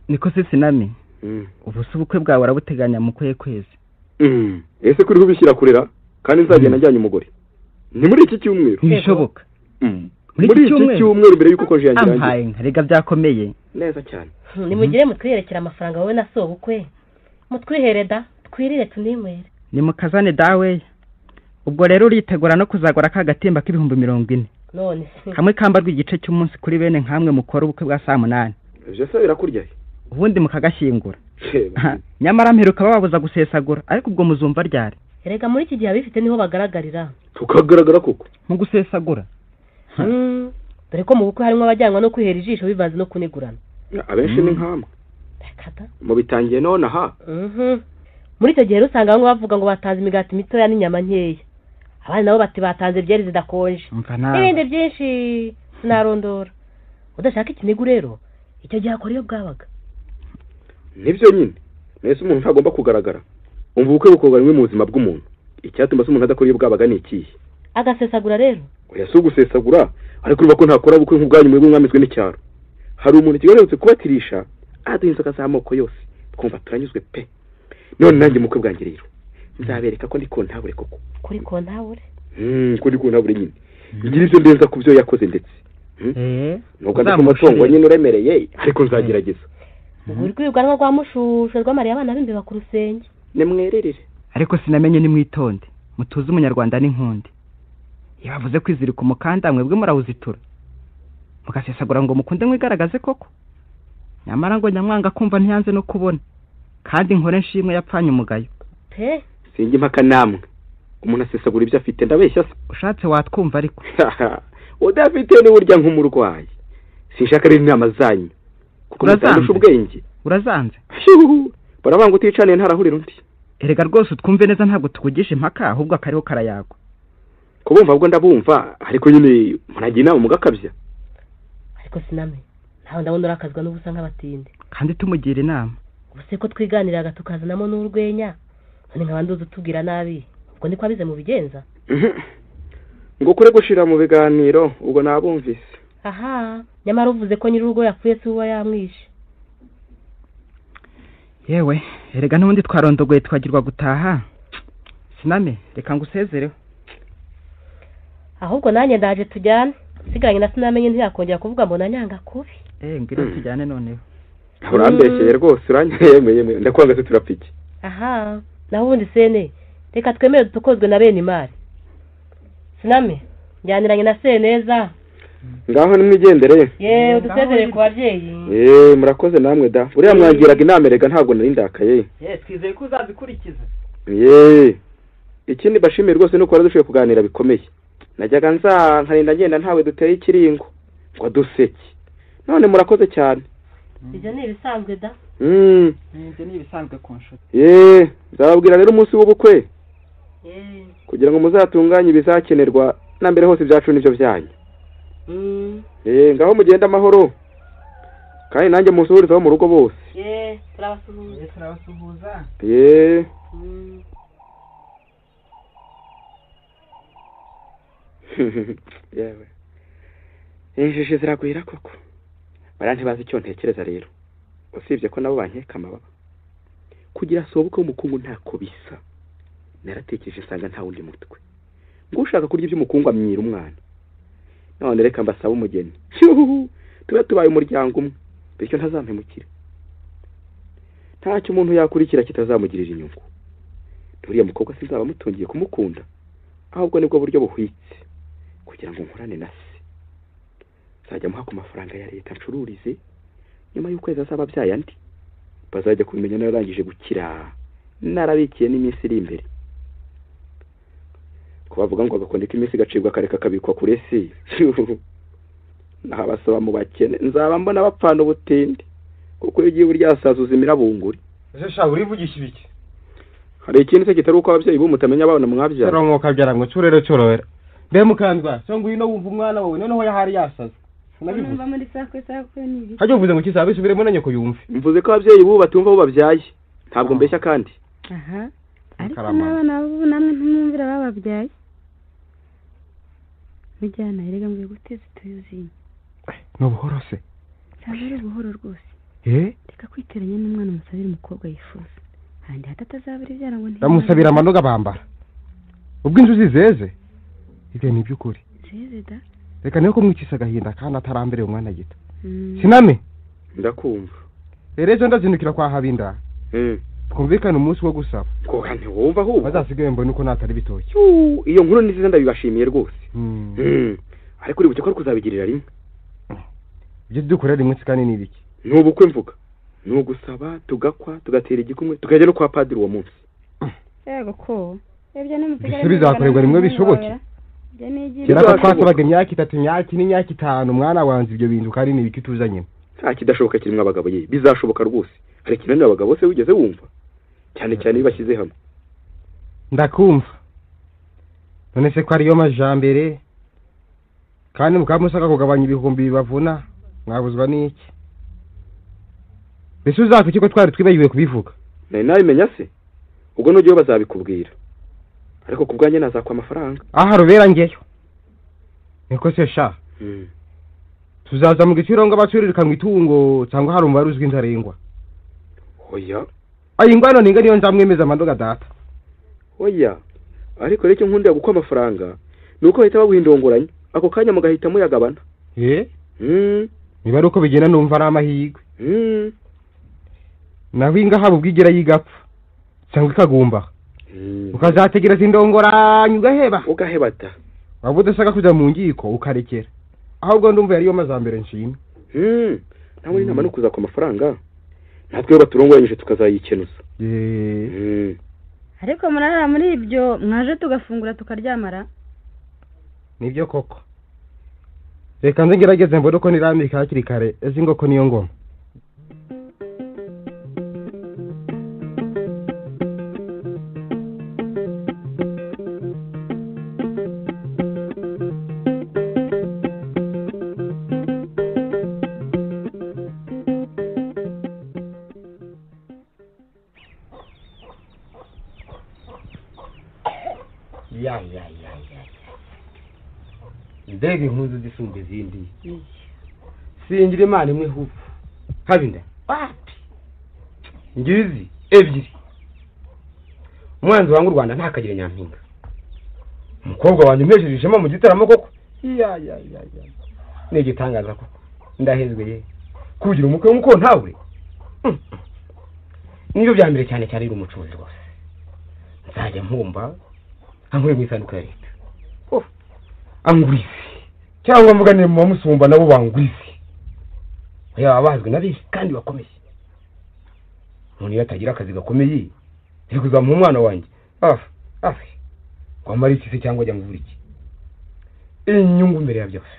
Niko se Sinami. Ubu se ubukwe bwawe warabuteganya mu kuhe kwezi? Ese kuri ubishyira kurera kandi nzagenda njyanye umugore. Ni muri iki cyumweru. Ntibishoboka. Muri iki cyumweru mbere yuko koje yanjye irangira. Ampaye rega byakomeye. Neza cyane. Nimugire mutwiyerekera amafaranga wowe na so bukwe. Mutwihere da, twirire tuninywere. Nimukazane dawe. Ubwo rero uritegura no kuzagora ka gatimba k'ibihumbi 40. None se kamwe kambarwa igice cy'umunsi kuri bene nkamwe mukora ubukwe bwa saa 8. Ibyo se birakurya he? Ubundi mukagashyingura. Nyamara mperuka bababuza gusesagura, ariko ubwo muzumva ryari? Erega muri iki gihe abifite niho bagaragarira. Tukagaragara koko mu gusesagura. Dore ko mu bukwe harimo abajyanwa no kwihera ijisho bivanze no kunigurana. Abenshi ni nkamwe. Mu bitangiye none aha. Muri icyo gihe usanga bamwe bavuga ngo batanze imigati mitoya n'inyama nkeya. Abandi nabo bati batanze byeri zidakonje. N'ibindi byinshi sinarondora. Udashaka ikinigu rero icyo gihe akora iyo bwabaga. Nibyo nyine. Nese umuntu ntagomba kugaragara. Umva ubukwe bukorwa rimwe mu buzima bw'umuntu. Icyatuma se umuntu adakora iyo bwabaga ni ikihe? Agasesagura rero. Oya si ugusesagura, ariko urumva ko ntakora ubukwe nk'ubwanyu mwebwe mwamizwe n'icyaro. Hari umuntu kigarutse kubatirisha aduha inzoga z'amoko yose, twumva turanyuzwe pe. None nanjye mukwe bwanjye rero nzabereka ko ndi kontabure koko. Kuri kontabure? Kuri kontabure nyine. Ngira ibyo ndenza ku byo yakoze ndetse. Nubwo ndi umutungo nyine uremereye, ariko nzagerageza. Uri kwirukanwa rwa mushusho rw'Amariya abana b'imbeba ku rusenge. Nimwererere. Ariko sinamenye nimwitonde. Mutuze umunyarwanda n'inkundi. Iyo bavuze kwizirika umukanda mwebwe murawuzitura. Mugasesagura ngo mukunde mwigaragaze koko. Nyamara ngo nyamwanga kumva ntiyanze no kubona. Kandi nkore nshimwe yapfanye umugayo. Pe sinjye impaka namwe. Umuntu asesagura ibyo afite ndabeshya se. Ushatse watwumva ariko. Udafite ni burya nk'umurwayi. Sinshaka rero inama zanyu. Kuko mutandusha ubwenge. Urazanze. Barabanga uticaniye ntarahurira undi. Erega rwose utwumve neza ntabwo tukugisha impaka ahubwo akariho karayagwa. Kubumva ubwo ndabumva ariko nyine muragira inama mugakabya. Ariko siname ntawe ndabona urakazwa n'ubusa nk'abatindi. Kandi tumugira inama. Ubuse ko twiganiraga tukazanamo n'urwenya none nkaba nduzi utubwira nabi ubwo niko abize mu bigenza. Ngo kure gushira mu biganiro ubwo nabumvise. Aha nyamara uvuze ko nyir'urugo yapfuye si uwo yamwishe. Yewe erega n'ubundi twarondogoye twagirwa gutaha. Siname reka ngusezereho. Ahubwo nanjye ndaje tujyane. Sigaranye na sinamenye ntiyakongera kuvuga ngo nanyanga kubi. Ngwino tujyane noneho. Urambeshyeye rwose uranyemeye ndakwanga se turapfa iki? Aha naho ubundi sene reka twemere dutokozwe na bene imari. Siname njyaniranye na Seneza. Ngaho nimwigendere. Yewe dusezerere ku babyeyi. Murakoze namwe da. Uriya mwangiraga inama erega ntabwo nari ndakaye. Twizeye ko uzazikurikiza. Ikindi bashimiye rwose nuko waradushoboye kuganira bikomeye. Najyaga nza nkarinda ngenda ntawe duteye ikiringo ngo duseke. None murakoze cyane. Ibyo ni ibisanzwe da. Ibyo ni ibisanzwe ku nshuti. Nzababwira rero umunsi w'ubukwe. Kugira ngo muzatunganye ibizakenerwa na mbere hose ibyacu n'ibyo byanyu. Ngaho mugenda amahoro. Kandi nanjye musuhurizaho mu rugo bose. Turabasuhuza. Turabasuhuza. Yewe. Injiji ziragwira koko. Bara ntibazi icyo ntekereza rero. Usibye ko nabo bankeka amababa. Kugira sobukwe w'umukungu ntako bisa. Naratekereje nsanga nta wundi mutwe. Ngo ushaka kurya iby'umukungu amyira umwana. None reka mbasaba umugeni. Tuba tubaye umuryango umwe. Bityo ntazampemukira. Ntacyo umuntu yakurikira kitazamugirira inyungu. Uriya mukobwa sinzaba mutungiye kumukunda. Ahubwo nibwo buryo buhwitse kugira ngo nkorane na se. Nzajya muha ku mafaranga ya leta ncururize nyuma y'ukwezi azaba abyaye andi. Bazajya kubimenya narangije gukira narabikiye n'iminsi iri imbere. Ko bavuga ngo agakondeka iminsi gacibwa kareka kabikwa kure se. Nahabasaba mu bakene nzaba mbona bapfana ubutindi. Kuko iyo ugiye burya uzimira bunguri. Ese sha urivugisha ibiki? Hari ikindi se kitari uko ababyeyi bumutamenya abana mwabyara. Rongo kabyara ngo curere corora. Mbe mukandwa, so ngwino wumva umwana wawe noneho yahari yasaze. Sinabivuze. Muri sakwe sakwe ni ibiki? Hajyo uvuze ngo kisabe subiremo na nyoko yumve. Mvuze ko ababyeyi bubu batumva bo babyaye. Ntabwo mbeshya kandi. Aha. Ariko n'abana bubu namwe ntimwumvira bababyaye. Mujyana erega mvuye guteza tuyuzinye. No buhoro se. Cyangwa buhoro rwose. Reka kwiteranya n'umwana umusabira umukobwa yifuza. Handi hatatazabira ibyara ngo ndamusabira amanoga bambara. Ubwo inzu zizeze. Ibyo ni byukuri. Zeze da. Reka niyo kumwikisa agahinda kandi atarambere umwana gito. Siname ndakumva. Rero ejo ndazinukira kwa Habinda. Twumvikane umunsi wo gusaba. Ko kandi wumva ahubwo bazasigaye mbone uko natari bitoki. Iyo nkuru ni nziza ndabibashimiye rwose. Ariko uri buke ko kuzabigirira rimwe. Ibyo dukorera rimwe kandi ni ibiki? Nubukwe mvuga. Nugusaba tugakwa tugatera igikumwe tukajya no kwa padiri uwo munsi. Yego ko. Ibyo ni musigare. Bizakorerwa rimwe bishoboke. Kera ko twasabaga imyaka 3 imyaka 4 imyaka 5 umwana wanze ibyo bintu kandi ni ibiki tuzanye. Nta kidashoboka kirimo abagabo ye. Bizashoboka rwose. Hari kinanira abagabo se wigeze wumva? Cyane cyane bibashyize hamwe. Ndakumva. None se ko ariyo majambere kandi mukamusaka kugabanya ibihumbi bibavuna mwabuzwa n'iki? Mbese uzafite ko twari twibagiwe kubivuga? Nari nabimenya se? Ubwo nugiye bazabikubwira. Ariko kubwanye nazakwa amafaranga. Aha rubera ngeyo. Niko se sha. Tuzaza mu giciro ngo abaturirika mu itungo cyangwa hari umubare uzwi ntarengwa. Oya. Ayi ngwano ninga niyo nzamwemeza amandoga data. Oya. Ariko rero nkundira gukwa amafaranga nuko bahita baguhindongoranya ako kanya mugahita muyagabana. Niba ari uko bigenda numva ari amahirwe. Naho inga haba ubwigera yigapfa cyangwa ikagumba. Ukazategereza indongoranya ugaheba. Ugaheba ta. Waba udashaka kujya mu ngiko ukarekera. Ahubwo ndumva yariyo mazambere nshimwe. Nawe inama no kuza kwa amafaranga. Natwe yo baturongoranyije tukazayikenuza. Ariko murara muri ibyo mwaje tugafungura tukaryamara. Nibyo koko. Reka nze ngerageze mbone uko nirambika hakiri kare ezi ngoko niyo ngoma. Ya. Mbega impunzi zisumba izindi. Singira Imana imwe hupfu. Habinda. Wapi? Ngizi ebyiri. Umwanzi wangu Rwanda ntakagire nyampinga. Umukobwa wanjye mpesheje ishema mu gitaramo koko. Ya. Ni igitangaza koko. Ndahezwe ye. Kugira umukwe w'umuko ntawe. Nibyo bya mbere cyane cyane iri umucuruzi rwose. Nzajya mpumba ankure mu isanduku ya leta. Angwisi cyangwa mvuganire mu bamusumba nabo bangwisi. Oya abazwi nabi kandi bakomeye. Umuntu iyo atagira akazi gakomeye iri kuzamuha umwana wanjye. Kwamara iki se cyangwa ajya mvura iki? Inyungu mbere ya byose.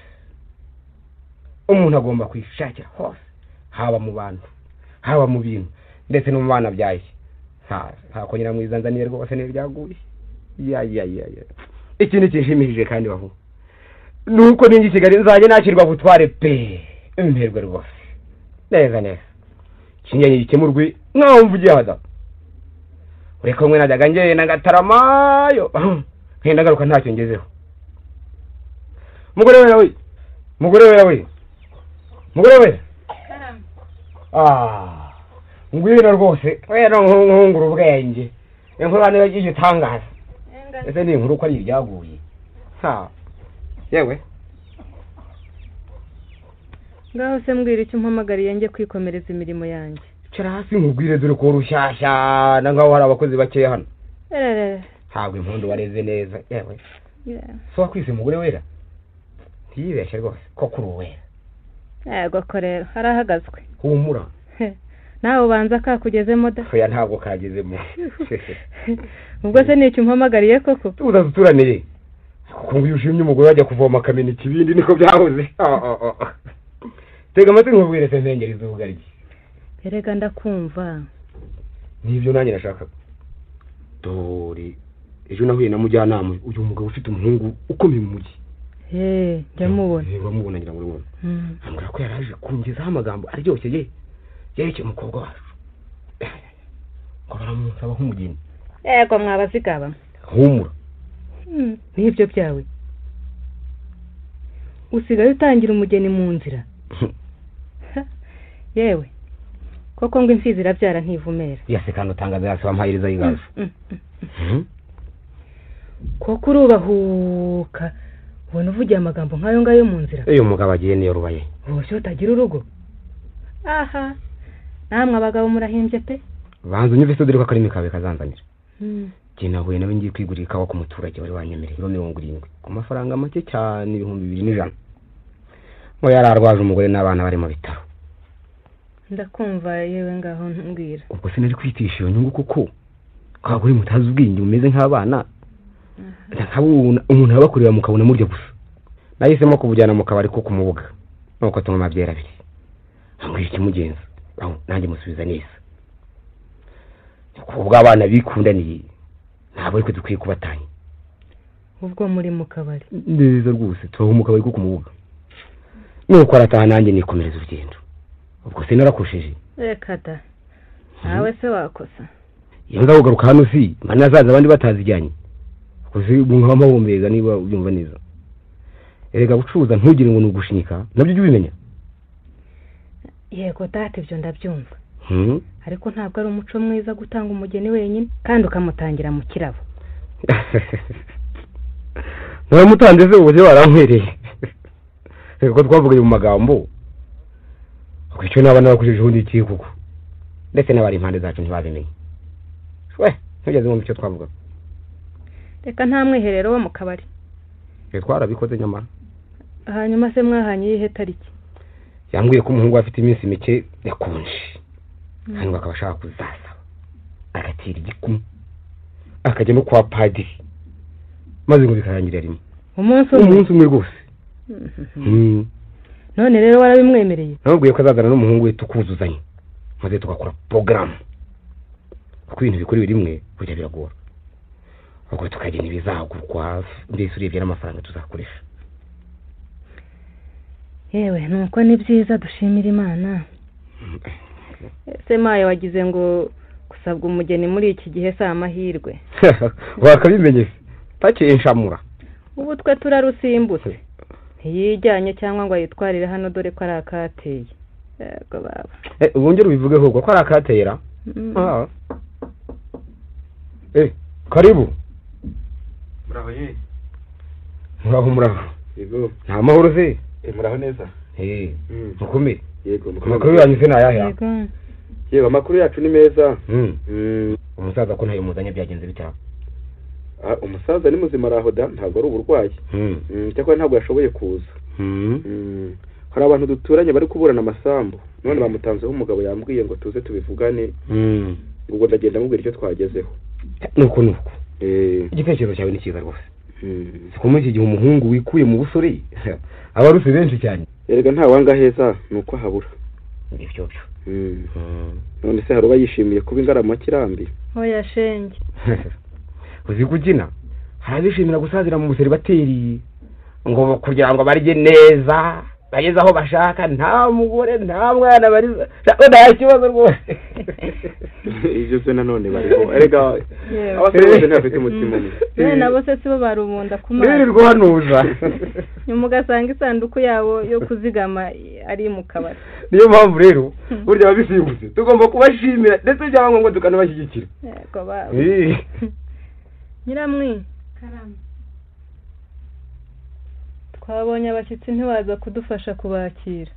Umuntu agomba kwishakira hose, haba mu bantu, haba mu bintu, ndetse no mu bana byaye. Nta ko nyira mwizanzaniye rwose n'ibyaguye. Ya. Ikindi kinshimishije kandi bahu nuko ningi Kigali nzajye nakirwa butware pe imperwe rwose neza kinyenye gikemurwe nkaho mvugiye hada ureka mwe najyaga ngeye na gataramayo nkenda garuka ntacyo ngezeho. Mugore we ngwino rwose wera nkungura ubwenge inkuru hano yagiye itangaza. Ese ni inkuru ko ari ibyaguye. Yewe ngaho se mbwira icyo umpamagariye njye kwikomereza imirimo yanjye. Cara hasi nkubwire dore ko rushyashya na ngaho hari abakozi bakeya hano. Ntabwo impundu wareze neza. Yewe so wakwise umugore wera ntiyibeshye rwose ko kuri uwera. Yego ko rero harahagazwe. Humura nawe ubanza kakugezemo da. Oya ntabwo kagezemo. Ubwo se nicyo umpamagariye koko? Tuzaduturaniye kuko ngo ushimye umugore wajya kuvoma akamena ikibindi niko byahoze. Tega amatwi nkubwire se mpengeri z'ubugaryi. Erega ndakumva. Nibyo nanjye nashakaga. Dore ejo nahuye na mujyanama, uyu mugabo ufite umuhungu ukomeye mu mujyi. Njya mubona. Uramubona ngira ngo urabona. Ambwira ko yaraje kungezaho amagambo aryoshye ye yerekeye umukobwa wacu. Ngo baramusaba nk'umugeni. Yego mwabazigaba. Humura. Nibyo byawe. Usigaye utangira umugeni mu nzira. Yewe. Koko ngo imfizi irabyara ntivumera. Yase kandi utangaza yase wampayiriza yigaje. Koko urubahuka. Ubona uvugiye amagambo nkayo ngayo mu nzira. Iyo mugabo agiye niyo rubaye. Ubu utagira urugo. Aha. Namwe abagabo murahimbye pe. Banza unyumve se dore ko akarimi kawe kazanzanira. Jye nahuye nawe ngiye kwigurira ikawa ku muturage wari wanyemereye ibiro 70 ku mafaranga make cyane 2100. Ngo yararwaje umugore n'abana bari mu bitaro. Ndakumva yewe ngaho ntumbwira. Ubwo sinari kwitisha iyo nyungu kuko kaguri mutazi ubwingi umeze nk'abana. Nkabuna umuntu abakurira mukabona murya gusa. Nahisemo kubujyana mu kabari ko kumubuga. Nuko tunywa amabyera abiri. Ambwira ikimugenza. Aho nanjye musubiza neza. Ubwo abana bikundaniye ntabwo ariko dukwiye kubatanya. Ubwo muri mu kabari. Neza rwose tubaho mu kabari ko kumubuga. Nuko arataha nanjye nikomereza urugendo. Ubwo sinarakosheje. Reka da. Nawe se wakosa. Iyo nza kugaruka hano si mana azaza abandi batazijyanye. Kuzi umuntu amabombeza niba ubyumva neza. Erega gucuruza ntugire ngo nugushinyika nabyo ujye ubimenya. Yego data ibyo ndabyumva. Ariko ntabwo ari umuco mwiza gutanga umugeni wenyine kandi ukamutangira mu kirabo. Naramutanze se ubuze barankwereye. Reka twavugaye mu magambo. Icyo naba nabakojeje undi iki kuko. Ndetse n'abari impande zacu ntibabimenye. We, ntugeze mu cyo twavuga. Reka nta mwiherero wo mu kabari. Twarabikoze nyamara. Hanyuma se mwahanye iyihe tariki? Yambwiye ko umuhungu afite iminsi mike yakonje. Hanyuma akaba ashaka kuzasaba. Agatira igikumwe. Akajya no kwa padiri. Maze ngo bikarangira rimwe. Umunsi umwe rwose. None rero warabimwemereye? Namubwiye ko azazana n'umuhungu we tukuzuzanya. Maze tugakora program. Kuko ibintu bikorewe rimwe burya biragora. Ubwo tukagena ibizagurwa mbese urebye n'amafaranga tuzakoresha. Yewe nuko ni byiza dushimira Imana. Ese maye wagize ngo gusabwa umugeni muri iki gihe si amahirwe. Wakabimenye se? Pake inshamura. Ubu twe turarusimbutse. Ntiyijyanye cyangwa ngo ayitwarire hano dore ko ari akateye. Yego baba. Ubongere ubivuge ahubwo ko ari akatera. Karibu. Muraho ye. Muraho. Yego. Nta mahoro se? Muraho neza. Mukomere. Yego, amakuru yanyu se nayahe? Yego, amakuru yacu ni meza. Umusaza ko ntayo muzanye byagenze bitaba. Umusaza ni muzima araho da, ntabwo ari uburwayi. Cyakora ntabwo yashoboye kuza. Hari abantu duturanye bari kuburana amasambu. None bamutanzeho umugabo yambwiye ngo tuze tubivugane. Ubwo ndagenda mubwira icyo twagezeho. Nuko. Igitekerezo cyawe ni cyiza rwose. Siko muri iki gihe umuhungu wikuye mu busore abaruse benshi cyane. Erega nta wanga heza nuko ahabura. Nibyo byo. None se haruba yishimiye kuba ingarama kirambi? Oya shenge. Uzi kugina harabishimira gusazira mu buseribateri ngo kugira ngo barye neza bageze aho bashaka nta mugore nta mwana bari nta kibazo rwose. Ibyo byo nanone bariho. Erega abasore bose ntibafite umutima umwe. None nabo se sibo barubunda ku mazi. Birirwa hanuza. Nyuma ugasanga isanduku yabo yo kuzigama ari mu kabari. Niyo mpamvu rero burya babisimbutse tugomba kubashimira ndetse byaba ngombwa tukanabashyigikira. Yego baba. Nyiramwi. Karame. Twabonye abashyitsi ntiwaza kudufasha kubakira.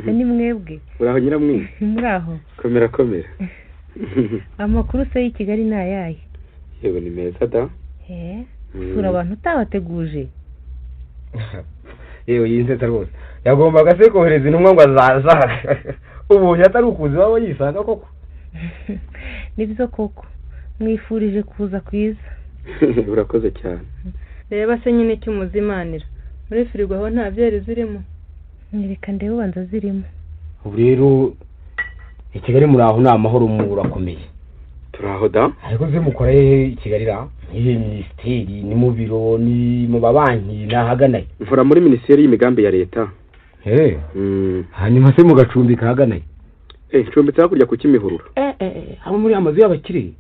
Ni mwebwe. Uraho Nyiramwi? Muraho. Komera komera. Amakuru se y'i Kigali ni ayahe? Yego ni meza da. Usura abantu utabateguje. Yewe yinsetsa rwose. Yagombaga se kohereza intumwa ngo azaza. Ubonye atari ukuzi waba yisanga koko. Nibyo koko. Mwifurije kuza kwiza. Urakoze cyane. Reba se nyine icyo umuzimanira. Muri firigo aho nta byeri zirimo. Nereka ndebe ubanza zirimo. Ubu rero I Kigali muri aho ni amahoro murakomeye. Turaho da. Ariko ze mukora hehe i Kigali ra? Ihe minisiteri, ni mu biro, ni mu mabanki, nahagana. Mvura muri minisiteri y'imigambi ya leta. Hanyuma se mugacumbika ahagana? Ncumbitse hakurya ku Kimihurura. Hamwe muri amazu y'abakire.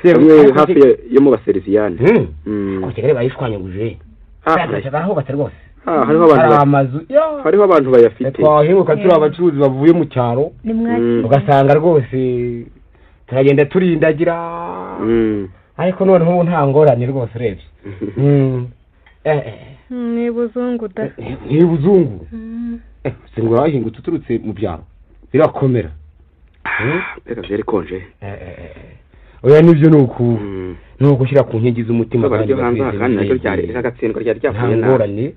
Hamwe hafi yo mu baseriziyani. Ko Kigali bayishwanyaguje. Barahubatse rwose. Hariho abantu amazu. Hariho abantu bayafite. Twahinguka turi abacuruzi bavuye mu cyaro. Ugasanga rwose turagenda turindagira. Ariko noneho ubu nta ngorane rwose urebye. Ni buzungu da. Ni buzungu. Singo wahingutse uturutse mu byaro. Birakomera. Reka byari konje. Oya nibyo nuku. Nuko ushyira ku nkingi z'umutima kandi hanze kandi naryo ryari agatsindwa ryari ryapfuye nta ngorane.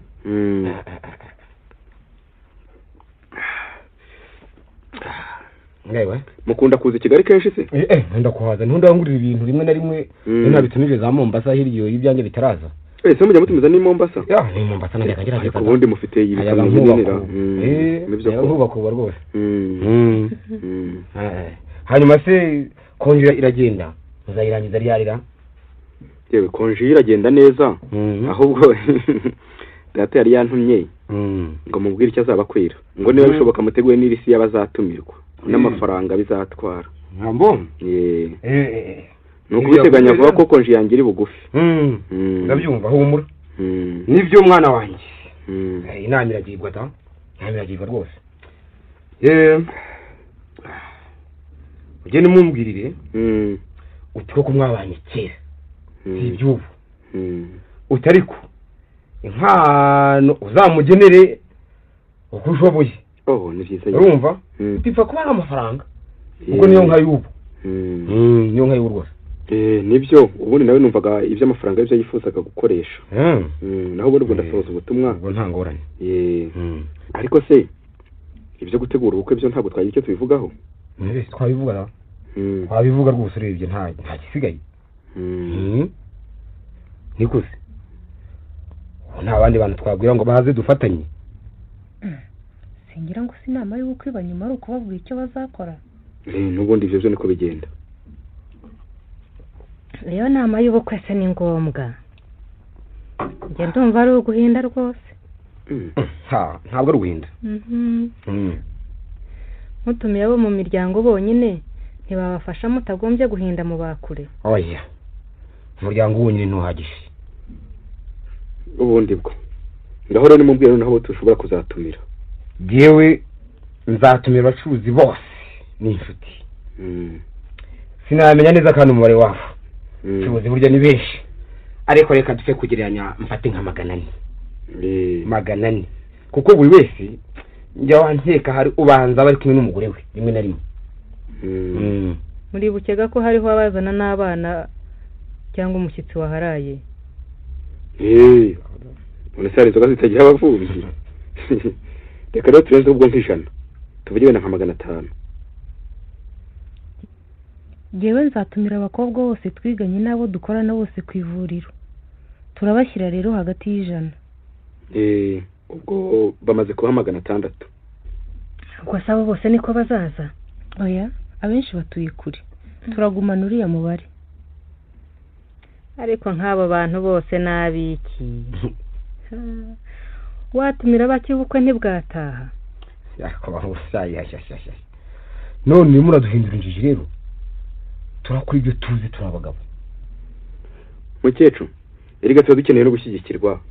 Ngewe mukunda kuza i Kigali kenshi se? Nkunda kuhaza, ntundangurira ibintu rimwe na rimwe nabitumije za Mombasa hirya y'ibyanjye bitaraza. Se mujya mutumiza ni Mombasa? Ya, ni Mombasa najyaga ngerageza. Ariko ubundi mufite ibikamyo binini. Nibyo nkubaka rwose. Hanyuma se konjira iragenda muzayirangiza ryarira? Yewe konji iragenda neza. Ahubwo data yari yantumye ngo mubwire icyo azabakwira, ngo niba bishoboka muteguye n'irisi y'abazatumirwa n'amafaranga bizatwara. Ntabwo nuko ubiteganya vuba ko konji yanjye iri bugufi. Ndabyumva humura. Nibyo mwana wanjye. Inama iragirwa da. Inama iragirwa rwose. Ugende mumbwirire uti ko mwabanye kera si iby'ubu, utariko inkwano uzamugenere uko ushoboye. Ni byiza. Urumva bipfa kuba ari amafaranga kuko niyo nka y'ubu. Niyo nka y'ubu rwose. Nibyo ubundi nawe numvaga iby'amafaranga ibyo yifuzaga gukoresha. Naho ubundi ubwo ndasohoza ubutumwa. Ubwo nta ngorane. Ariko se ibyo gutegura ubukwe byo ntabwo twagira icyo tubivugaho? Twabivuga. Twabivuga rwose urebye nta gisigaye. Nikuze nta bandi bantu twabwira ngo baze dufatanye. Singira ngo si inama y'ubukwe banyuma ari ukubabwira icyo bazakora. N'ubundi ibyo byo niko bigenda. Iyo nama y'ubukwe se ni ngombwa. Njye ndumva ari uguhinda rwose. Ntabwo ari uguhinda. Mutumiye abo mu miryango bonyine ntibabafasha mutagombye guhinda mu bakure. Oya, umuryango wonyine ntuhagije. Ubundi bwo ndahora nimubwira naho tushobora kuzatumira. Jewe nzatumira abacuruzi bose n'inshuti. Sinamenya neza kandi umubare wabo. Abacuruzi burya ni benshi, ariko reka dupfe kugereranya mfate nka 400. 400 kuko buri wese njya wankeka hari ubanza bari kumwe n'umugore we rimwe na rimwe. Muri bukega ko hariho abazana n'abana cyangwa umushyitsi waharaye. None se hari inzoga zitagira abavumbyi? Reka rero turenze ubwo nk'ijana tuvuge wenda nka 500. Jewe nzatumira abakobwa bose twiganye n'abo dukorana bose ku ivuriro. Turabashyira rero hagati y'ijana. Ubwo bamaze kuba 600. Ubwo sabo bose niko bazaza? Oya, abenshi batuye kure. Turagumana uriya mubare. Ariko nk'abo bantu bose nabiki. Watumira bake ubukwe ntibwataha. None muraduhindura injiji rero. Turakora ibyo tuzi turi abagabo. Mukecuru, erega tuba dukeneye no gushyigikirwa.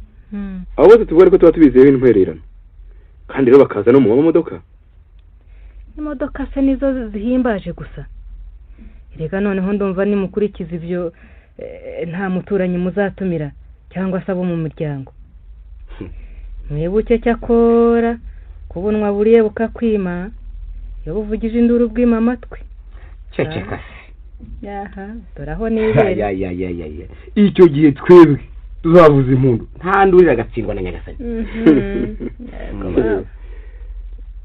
Abo bose tuvuga ko tuba tubizeyeho intwererano. Kandi rero bakaza no mu mamodoka. Imodoka se nizo zihimbaje gusa. Erega noneho ndumva nimukurikiza ibyo nta muturanyi muzatumira cyangwa se abo mu muryango. Mwibuke cyakora kubunwa buriye bukakwima iyo buvugije induru bwima amatwi. Ceceka se. Aha, doraho nibere. Ya. Icyo gihe twebwe tuzavuza impundu nta ndurira agatsindwa na Nyagasani.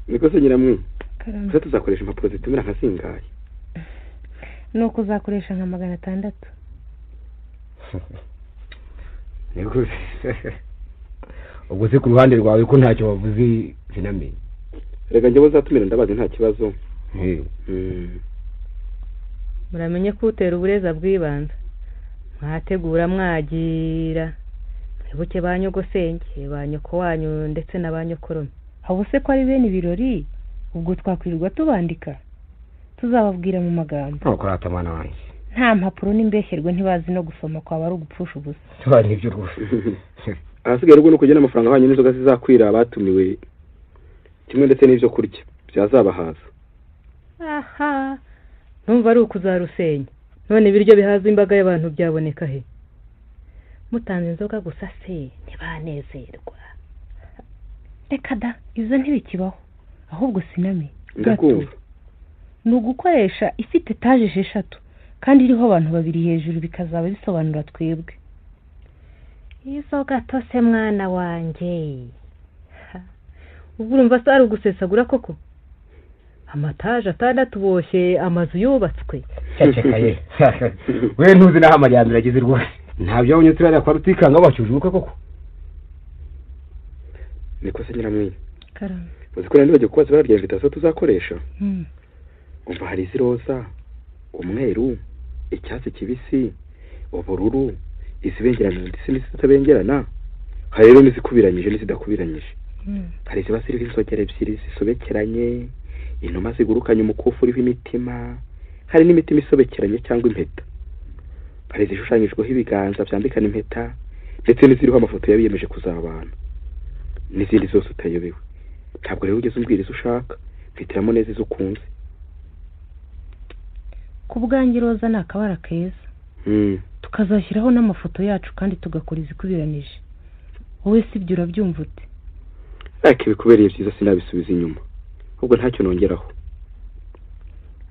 Niko se nyiramwe. Gusa tuzakoresha impapuro zitumira nka zingahe? Nuko uzakoresha nka 600. Niko ubwo se ku ruhande rwawe ko ntacyo wavuze sinamenye. Reka njye bazatumira ndabazi nta kibazo. Muramenye ko utera ubureza bw'ibanza. Mwategura mwagira. Mwibuke ba nyogosenge, ba nyoko wanyu ndetse na ba nyokorome. Abo se ko ari bene ibirori, ubwo twakwirirwa tubandika. Tuzababwira mu magambo. Ntukorata mwana wanjye. Nta mpapuro n'imbeshyerwe ntibazi no gusoma kwaba ari ugupfusha ubusa. Tuba nibyo rwose. Ahasigaye rwo no kugena amafaranga ahwanye n'inzoga zizakwira abatumiwe kimwe ndetse n'ibyo kurya byazabahaza. Aha, numva ari ukuzarusenya. None ibiryo bihaza imbaga y'abantu byaboneka he? Mutanze inzoga gusa se ntibanezerwa. Reka da, izo ntibikibaho. Ahubwo siname. Ndakumva. Ni ugukoresha ifite etaje 6 kandi iriho abantu babiri hejuru bikazaba bisobanura twebwe. Izo gato se mwana wanjye. Ubwo urumva se ari ugusesagura koko? Amataje 6 boshye amazu yubatswe. Ceceka ye. We ntuzi naho amajyambere ageze rwose. Ntabyo wabonye turara kwa Rutikanga bacyuje ubukwe koko. Niko se nyiramwiye. Karame. Uzi ko nandi bagiye kubaza ibara rya invitation tuzakoresha? Umva hari iziroza, umweru, icyatsi kibisi, ubururu, izibengerana ndetse n'izitabengerana. Hari rero n'izikubiranyije n'izidakubiranyije. Hari iziba ziriho inzogera 2 zisobekeranye, inuma zigurukanye umukufi uriho imitima, hari n'imitima isobekeranye cyangwa impeta. Hari izishushanyijweho ibiganza byambikana impeta, ndetse n'iziriho amafoto y'abiyemeje kuzabana. N'izindi zose utayobewe. Ntabwo rero ugeze umbwira izo ushaka, mpitiramo neza izo ukunze. Ku bwanjye roza ni akabara keza. Tukazashyiraho n'amafoto yacu kandi tugakora izikubiranije. Wowe si ibyo urabyumva ute? Ariko ibikubereye byiza sinabisubiza inyuma. Ahubwo ntacyo nongeraho.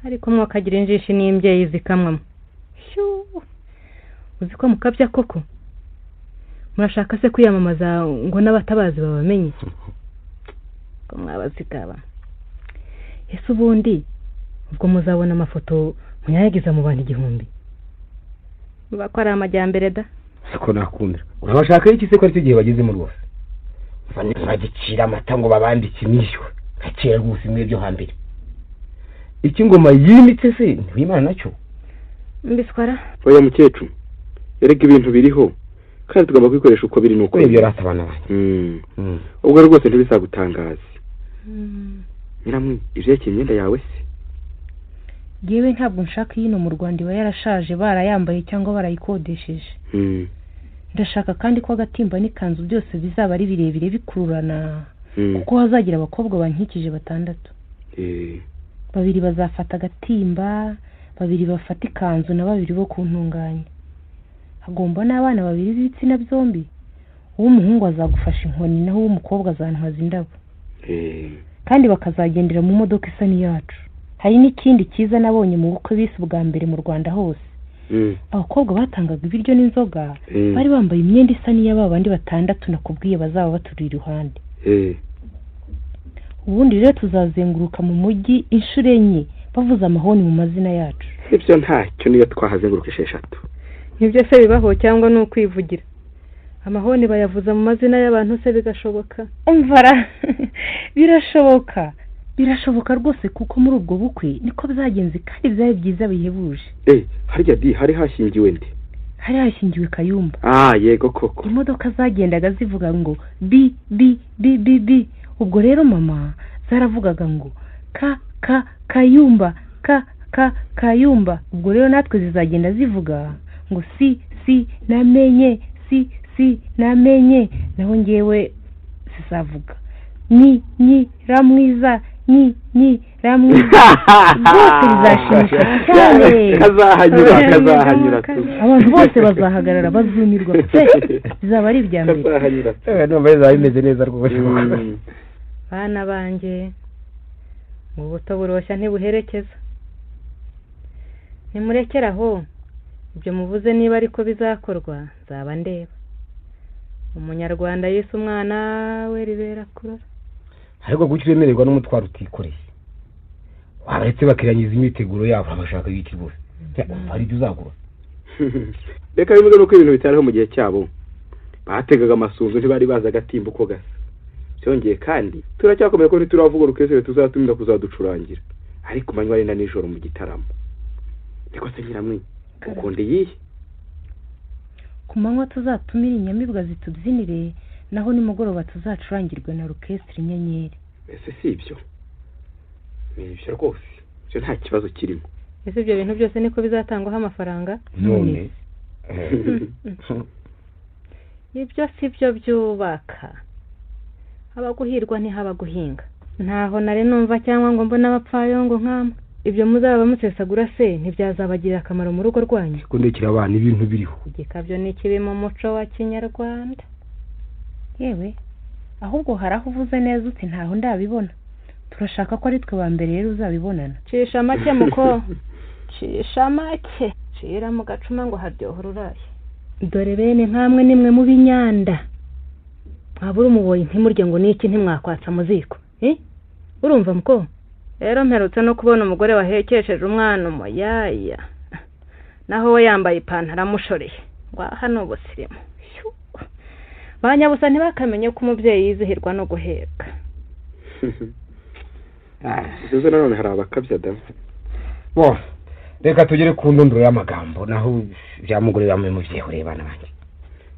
Ariko mwakagira injishi n'imbyeyi zikamwamo. Uzi ko mukabya koko? Murashaka se kwiyamamaza ngo n'abatabazi babamenye? Ko mwabazigaba. Ese ubundi ubwo muzabona amafoto munyagiza mu bantu 1000? Muba ko ari amajyambere da. Siko nakundira. Urabashaka iki se ko ari cyo gihe bageze mu rwose? Bagicira amata ngo babambike imishyo. Kera rwose imwe byo hambere. Iki ngoma yimitse se ntiwimana nacyo. Mbiswara. Oya mukecuru. Erega ibintu biriho kandi tugomba kwikoresha uko biri nuko ibyo ratabana banjye. Ubwo rwose ntibizagutangaza. Nyiramwe ivyerekeye imyenda yawe se? Yewe ntabwo nshaka yino mu Rwanda iba yarashaje barayambaye cyangwa barayikodesheje. Ndashaka kandi ko agatimba n'ikanzu byose bizaba ari birebire bikururana. Kuko hazagira abakobwa bankikije 6. 2 bazafata agatimba, 2 bafata ikanzu na 2 bo kuntunganya. Hagomba n'abana 2 b'ibitsina byombi. Uw'umuhungu azagufasha inkoni naho uw'umukobwa azantwaza indabo. Kandi bakazagendera mu modoka isa n'iyacu. Hari n'ikindi cyiza nabonye mu bukwe bise ubwa mbere mu Rwanda hose. Abakobwa batangaga ibiryo n'inzoga bari bambaye imyenda isa n'iy'aba bandi 6 nakubwiye bazaba baturi iruhande. Ubundi rero tuzazenguruka mu mujyi inshuro 4 bavuza amahoni mu mazina yacu. Ibyo ntacyo niyo twahazenguruka 6. Nibyo se bibaho cyangwa ni ukwivugira? Amahoni bayavuza mu mazina y'abantu se bigashoboka? Umvara birashoboka. Birashoboka rwose kuko muri ubwo bukwe niko byagenze kandi byari byiza bihebuje. Harya di hari hashingiwe ndi? Hari hashingiwe Kayumba. Yego koko. Imodoka zagendaga zivuga ngo B B B B B. Ubwo rero mama zaravugaga ngo K K Kayumba K K Kayumba. Ubwo rero natwe zizagenda zivuga ngo C C namenye C C namenye, naho ngewe zizavuga ni ni ramwiza ni ni ramwiza. Rwose bizashimisha cyane. Kazahanyura abantu bose bazahagarara bazumirwa pe. Bizaba ari ibya mbere. Kazahanyura. Numva bizaba bimeze neza rwose. Bana banjye mu buto buroshya ntibuherekeza. Nimurekeraho ibyo muvuze niba ariko bizakorwa nzaba ndeba. Umunyarwanda yise umwana we ribera kurora. Ariko kuki uremererwa n'umutwaro utikoreye? Waretse bakirangiza imyiteguro yabo bashaka iki rwose? Hari ibyo uzagura. Reka bimwe nuko ibintu bitariho mu gihe cyabo. Bategaga amasunzu ntibari baza agatimba uko gasa. Byongeye kandi turacyakomeye ko ntituravuga orukestre tuzatumira kuzaducurangira, ariko manywa ari na nijoro mu gitaramo. Niko se nyiramwe, ukunda iyihe? Ku manywa tuzatumira inyamibwa zitubyinire, naho nimugoroba tuzacurangirwe na orukestre Inyenyeri. Ese si ibyo? Ni ibyo rwose, ibyo nta kibazo kirimo. Ese ibyo bintu byose niko bizatangwaho amafaranga? None ibyo si byo byubaka. Haba guhirwa ntihaba guhinga. Ntaho nari numva cyangwa ngo mbone abapfayongo nkamwe. Ibyo muzaba musesagura se ntibyazabagirira akamaro mu rugo rwanyu? Kundekera abana ibintu biriho. Igikabyo ni kibi mu muco wa Kinyarwanda. Yewe, ahubwo hari aho uvuze neza uti ntaho ndabibona. Turashaka ko ari twe ba mbere rero uzabibonana. Cisha make muko. Cisha make. Cira mu gacuma ngo haryohora uraye. Dore bene nkamwe nimwe mu binyanda. Mwabura umuboyi ntimurye ngo niki ntimwakwatsa muziko. Urumva muko? Rero mperutse no kubona umugore wahekesheje umwana umuyaya. Naho we yambaye ipantaro amushoreye. Ngo hano ubusirimu. Banyabusa ntibakamenye ko umubyeyi yizihirwa no guheka. Ibyo nanone hari abakabya da. Bo, reka tugere ku ndunduro y'amagambo naho bya mugore bamwe muvyihoreye bana banjye.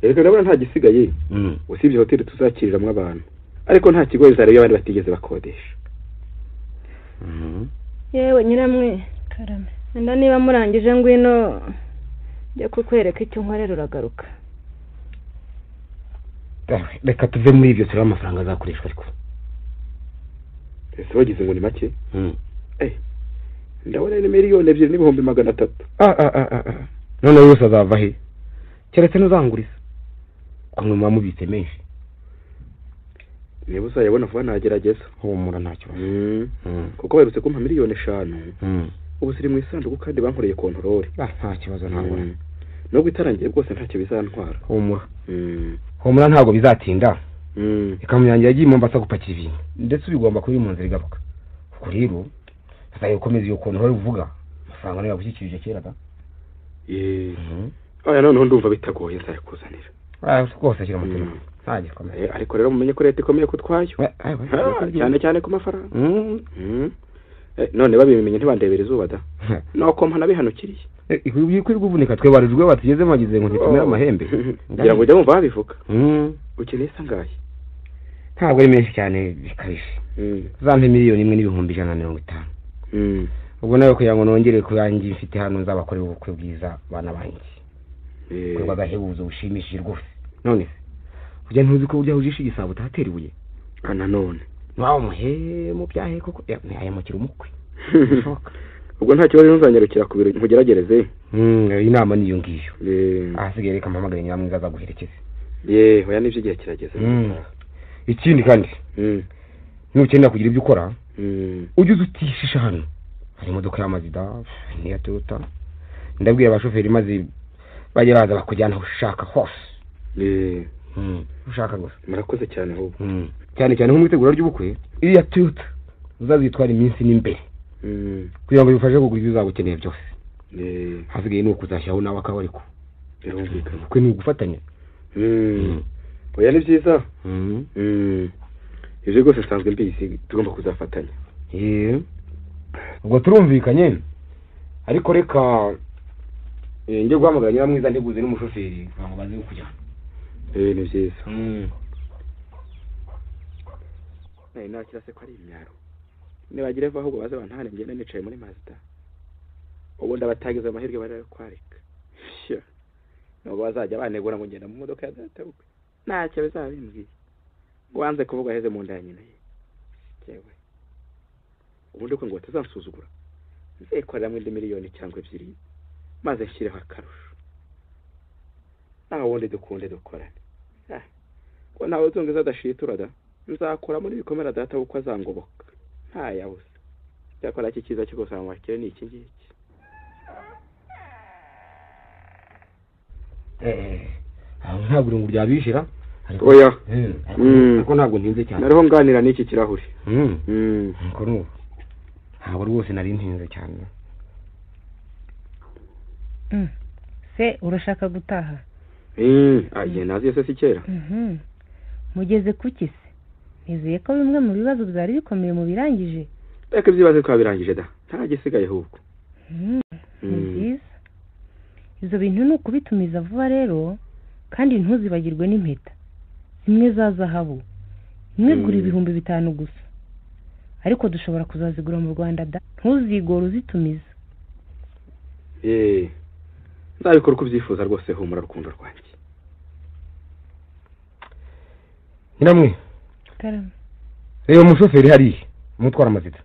Reka ndabona nta gisigaye. Usibye hoteli tuzakiriramwe abantu. Ariko nta kigo bizarebe abandi batigeze bakodesha. Yewe nyiramwe, karame. Nda niba murangije ngwino njye kukwereka icyo nkorera uragaruka. Reka tuve muri ibyo turebe amafaranga azakoreshwa ariko. Ese wagize ngo ni make? Ndabona ni 2,300,000. None yose azava he? Keretse ntuzanguriza. Ko mwe mubitse menshi. Niba uzayabona vuba nagerageza. Humura nta kibazo. Kuko baherutse kumpa 5,000,000. Ubu ziri mu isanduku kandi bankoreye kontorore. Nta kibazo ntabwo. Nubwo itarangiye rwose ntacyo bizantwara. Humura. Humura ntabwo bizatinda. Ikamyo yanjye yagiye Mombasa gupakira ibintu. Ndetse ubigomba kuba mu nzira igaruka. Ubwo rero azayikomeza iyo kontorore uvuga. Amafaranga niyo yagushyikirije kera da. Oya noneho ndumva bitagoye nzayakuzanira. Rwose shyira umutima. Nta gikomeye. Ariko rero mumenye ko leta ikomeye kutwayo. Cyane cyane ku mafaranga. None babimenye ntibandebera izuba da. Nuko mpana bihanukiriye. Ikwirirwa uvunika twe barijwe batugeze magize ngo ntitumere amahembe. Ngira ngo ujye wumva babivuga. Ukeneye sangahe? Ntabwo ari menshi cyane bikabije. Zampe 1,150,000. Ubwo nawe kugira ngo nongere kuyangi mfite hano nzabakorera ubukwe bwiza bana banjye. Ubukwe bw'agahebuzo bushimishije rwose. None ujya ntuzi ko urya ujisha igisabo utahatera ibuye? Nanone nawe muhe mu byahe koko ntayamukira umukwe. Ubwo nta kibazo nzanyarukira ku biro nkugeragereze. Inama niyo ngiyo. Ahasigaye reka mpamagare nyiramwiza azaguherekeze. Oya nibyo igihe kirageze. Ikindi kandi nukenera kugira ibyo ukora ujye utishisha hano. Hari imodoka ya Mazda n'iya Toyota. Ndabwira abashoferi maze bajye baza bakujyana aho ushaka hose. Ushaka gusa. Murakoze cyane ahubwo. Cyane cyane nko mu itegura ry'ubukwe iriya Toyota uzazitwara iminsi n'imbere. Kugira ngo bifashe kugura ibyo uzagukeneye byose. Hasigaye ni ukuzashyiraho nawe akaba ariko. Birumvikana. Ubukwe ni ugufatanya. Oya ni byiza. Ibyo rwose nsanzwe mbizi tugomba kuzafatanya. Ubwo turumvikanye. Ariko reka njye guhamagara nyiramwiza nteguze n'umushoferi kugira ngo baze kujyana. Ni byiza. Nari nakira se ko ari imyaro. Nibagire vuba ahubwo baze bantahane ngende nicaye muri Mazda. Ubundi abatagize amahirwe bari kwarika. Nubwo bazajya banegura ngo ngenda mu modoka ya data bukwe. Ntacyo bizaba bimbwiye. Ngo wanze kuvuga aheze mu nda ya nyina ye. Yewe. Ubundi ko ngo batazansuzugura. Nzekoreramo indi 1,000,000 cyangwa 2 maze nshyireho akarusho. Naho ubundi dukunde dukorane. Ko ntawe uzongeza adashitura da. Nzakora muri bikomera data bukwe azangoboka. Ntayabuze. Cyakora iki cyiza cyo gusanga bakire ni iki ngiki. Ntabwo irungu ryabishira. Oya. Ariko ntabwo ntinze cyane. Nariho nganira n'iki kirahuri. Nko n'ubu. Ntabwo rwose nari ntinze cyane. Se urashaka gutaha? Aye nazi se si kera. Mugeze kuki se? Nizeye ko bimwe mu bibazo byari bikomeye mu birangije. Reka ibyibazo twabirangije da, nta gisigaye ahubwo. Ni byiza. Izo bintu ni ukubitumiza vuba rero, kandi ntuzibagirwe n'impeta. Zimwe za zahabu. Imwe igura 5,000 gusa. Ariko dushobora kuzazigura mu Rwanda da, ntuzigore uzitumiza. Nzabikora uko ubyifuza rwose, humura rukundo rwanjye. Nyiramwe. Karame. Reba umushoferi hariya, umutwara amazita.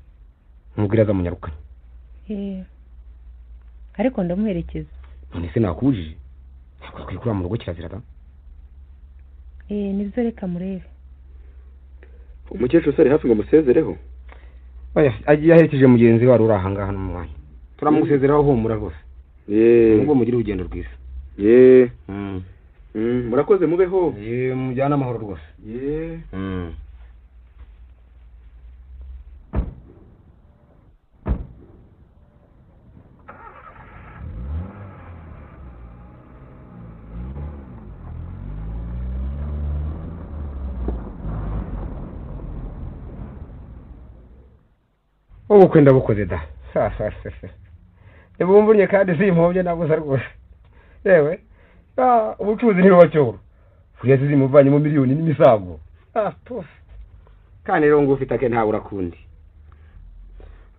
Umubwira aza munyarukanye. Ariko ndamuherekeza. None se nakubujije? Ntabwo akwiye kurara mu rugo, kirazira da. Nibyo, reka murebe. Umukecuru se ari hafi ngo musezereho? Oya, agiye aherekeje mugenzi we wari uri aha ngaha n'umwanya. Turamusezeraho, humura rwose. Ubwo mugire urugendo rwiza. Murakoze, mubeho. Mujyane amahoro rwose. Ubukwe ndabukoze da. Ntibumvunye kandi simpobye nabuza rwose. Yewe, ubucuruzi ntibubacyoro. Buriya zimuvanyemo miliyoni n'imisago. Kandi rero ngo ufite ake ntabura kundi.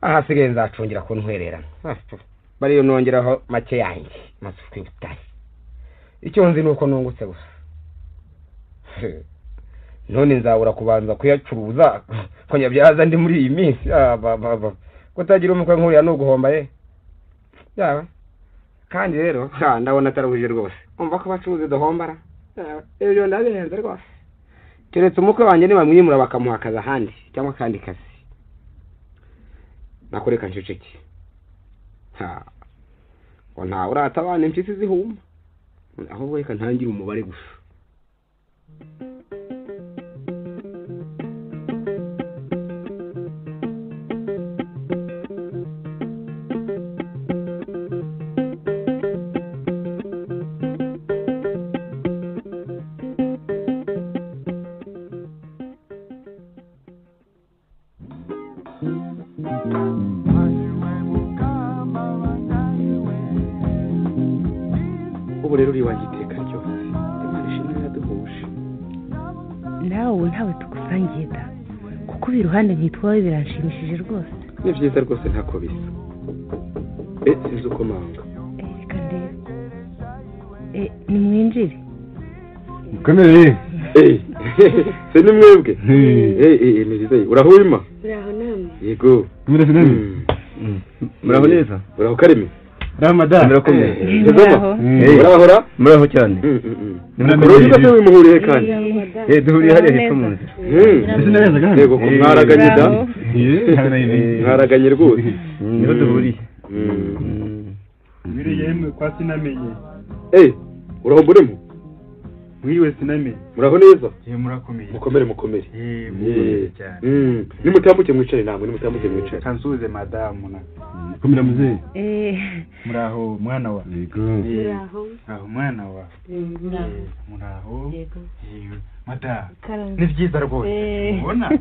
Ahasigaye nzacungira ko ntwererana. Bariyo nongeraho make yanjye, masuku y'ubutare. Icyo nzi nuko nungutse gusa. None nzabura kubanza kuyacuruza ko nyabyaza ndi muri iyi minsi. Kutagira umukwe nkuriya no guhomba ye. Yaba kandi rero ndabona ataruhije rwose. Umva ko abacuruzi duhombara. Ibyo ndabihenze rwose. Keretse umukwe wanjye nibamwimura bakamuha akazi ahandi cyangwa akandi kazi. Nakoreka nceceke. Ngo ntawe urata abana impyisi zihuma. Ahubwo reka ntangire umubare gusa. Ubu rero uri iwanjye iteka ryose. Imana ishimwe yaduhuje. Nawe ubu ntawe tugusangiye da, kuko uba iruhande nkitwawe biranshimishije rwose. Ni byiza rwose, ntako bisa. Sinzi uko manga. Reka ndebe. Nimwinjire. Mukomere. Se ni mwebwe? Ni byiza. Uraho ima? Uraho namwe. Yego. Muraho neza. Uraho Kareme. Ramadan. Murakomeye. Murahora? Muraho cyane. Muraho se wimuhuriye kandi? Duhuriye hariya hepfo mu nzira. Yego, ko mwaraganye da. Mwaraganye rwose. Niho duhuriye. Mwiriye yemwe kwa sinamenye. Uraho murimo? Mwiriwe sinamenye. Muraho neza? Murakomeye. Mukomere mukomere. Mukomere cyane. Nimutambuke mwicare namwe, nimutambuke mwicare. Kansuze madamu na. Komera muzehe. Muraho mwana wa. Yego. Muraho. Aho mwana wa. Muraho. Yego. Madamu. Ni byiza rwose. Ubona?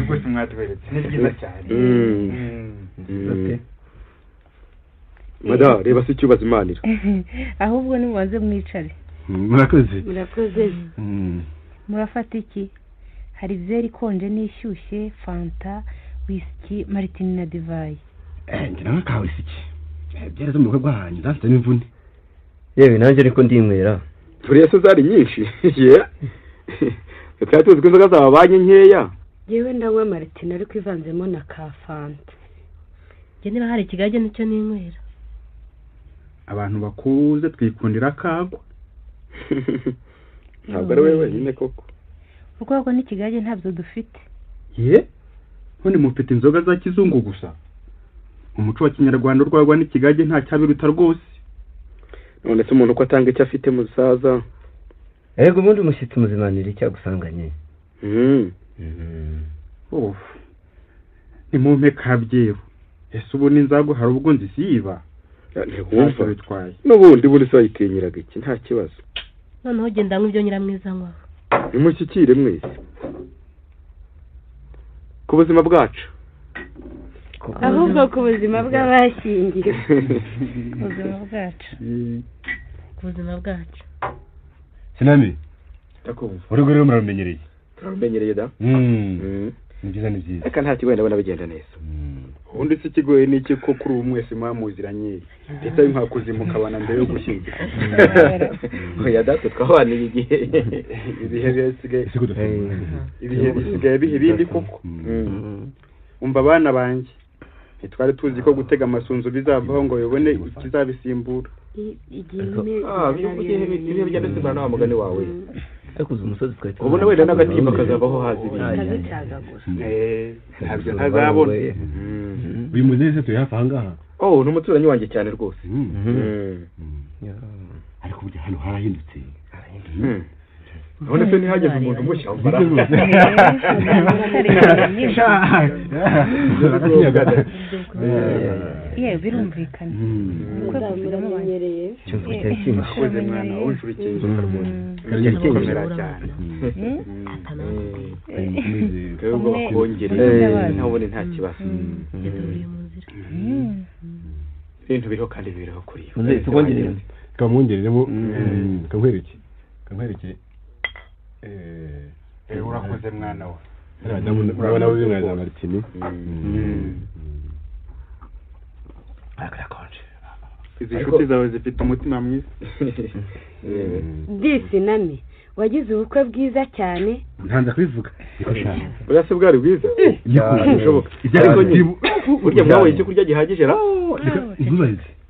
Rwose mwatweretse. Ni byiza cyane. Madamu, reba se icyubazo Imanira. Ahubwo nimubanze mwicare. Murakoze. Murakoze. Murafata iki? Hari byeri ikonje n'ishyushye, fanta, whisky, martini na divayi. Njye nawe ka whisky. Byeri zo mu bukwe bwanyu zansize n'imvune. Yewe nanjye ariko ndinywera. Turiya se zari nyinshi. Twari tuzi ko inzoga zababanye nkeya. Yewe ndanywa martini ariko ivanzemo na ka fanta. Njye niba hari ikigage nicyo ninywera. Abantu bakuze twikundira akagwa. Ntabwo ari wowe wenyine koko. Urwagwa n'ikigage ntabyo dufite. None mufite inzoga za kizungu gusa. Umuco wa kinyarwanda urwagwa n'ikigage nta cyabiruta rwose. None se umuntu uko atanga icyo afite musaza? Ego ubundi umushyitsi muzimanira icyagusanganye. Nimumpe kabyeru. Ese ubu n'inzago hari ubwo nzisiba? Ntiwumva bitwaye. N'ubundi buri se wayitinyiraga iki, nta kibazo. Noneho genda nk'ibyo nyiramwiza nkwaho. Nimushyikire mwese. Ku buzima bwacu. Ahubwo ku buzima bw'abashyingiwe. Ku buzima bwacu. Ku buzima bwacu. Sinami. Ndakumva. Urugo rero murarumenyereye. Turarumenyereye da. Ni byiza ni byiza. Reka nta kigoye ndabona bigenda neza. Ubundi se ikigoye ni iki ko kuri ubu mwese mwamuziranye ndetse mwakuzimuka mbere yo gushyingira. Oya data twabaniye igihe. Ibihe bisigaye. Ibihe bisigaye bihe bindi koko. Umva abana banjye. Ntitwari tuzi ko gutega amasunzu bizavaho ngo bibone ikizabisimbura. Ibihe bijya bisimbura na wa mugani wawe. Ariko uzi umusozi twari ubona wenda n'agatimba kazavaho hazi ibintu. Ntabyo ntazabona. Uyu muzehe se turi hafi aha ngaha? Oh, ni umuturanyi wanjye cyane rwose. Ariko burya hano harahindutse. None se ntihageze umuntu mushya umva. Yewe birumvikana. Muramenyereye. Urakoze mwana w'inshurike inzoka rwose. Komera cyane. Twebwe bakongereye ntabone nta kibazo. Ibintu biriho kandi biriho kuri yo. Tukongerere. Kamwongereremo kamwereke. Kamwereke. Urakoze mwana we. Urabona we mwana Martini. Akarakonje. Izi nshuti zawe zifite umutima mwiza. Disi nami wagize ubukwe bwiza cyane. Ntanza kubivuga. Oya se bwari bwiza. Bishoboka. Ariko burya mwabonye icyo kurya gihagije ra?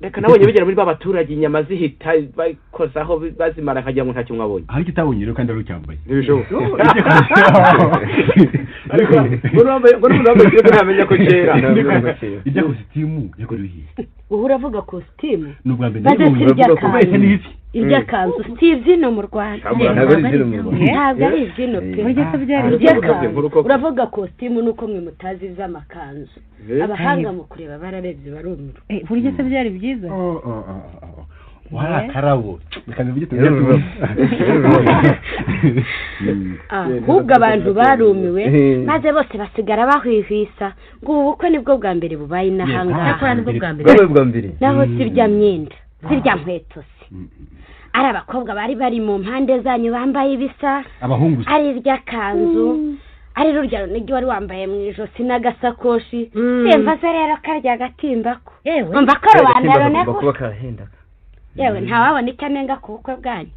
Reka nabonye bigera muri ba baturage inyama zihita bakozaho bazimara nkagira ngo ntacyo mwabonye. Ariko itabonye rero kandi ari ucyambaye. Ntibishoboka. Ariko ngo n'urambaye cyo ntamenya ko kera. Ijya kositimu yakorewe he? Wowe uravuga kositimu? N'ubwa mbere uravuga ko bese ni iki? Irya kanzu si ibyino mu Rwanda. Ntabwo ari ibyino pe. Uravuga kositimu nuko mwe mutazi iby'amakanzu. Abahanga mu kureba bararebye barumirwa. Burya se byari byiza? Wara karabo. Reka mbivuge. Ahubwo abantu barumiwe maze bose basigara bahwihwisa ngo ubu bukwe nibwo bwa mbere bubaye inahangaha. Bwa mbere. Naho sirya myenda, sirya nkweto se. Ari abakobwa bari mu mpande zanyu bambaye ibisa, ari irya kanzu, ari rurya runigi wari wambaye mu ijosi n'agasakoshi. Simva se rero karya agatimba ko. Umva ko rubanda runeko. Yewe ntawabona icyo anenga ku bukwe bwanyu.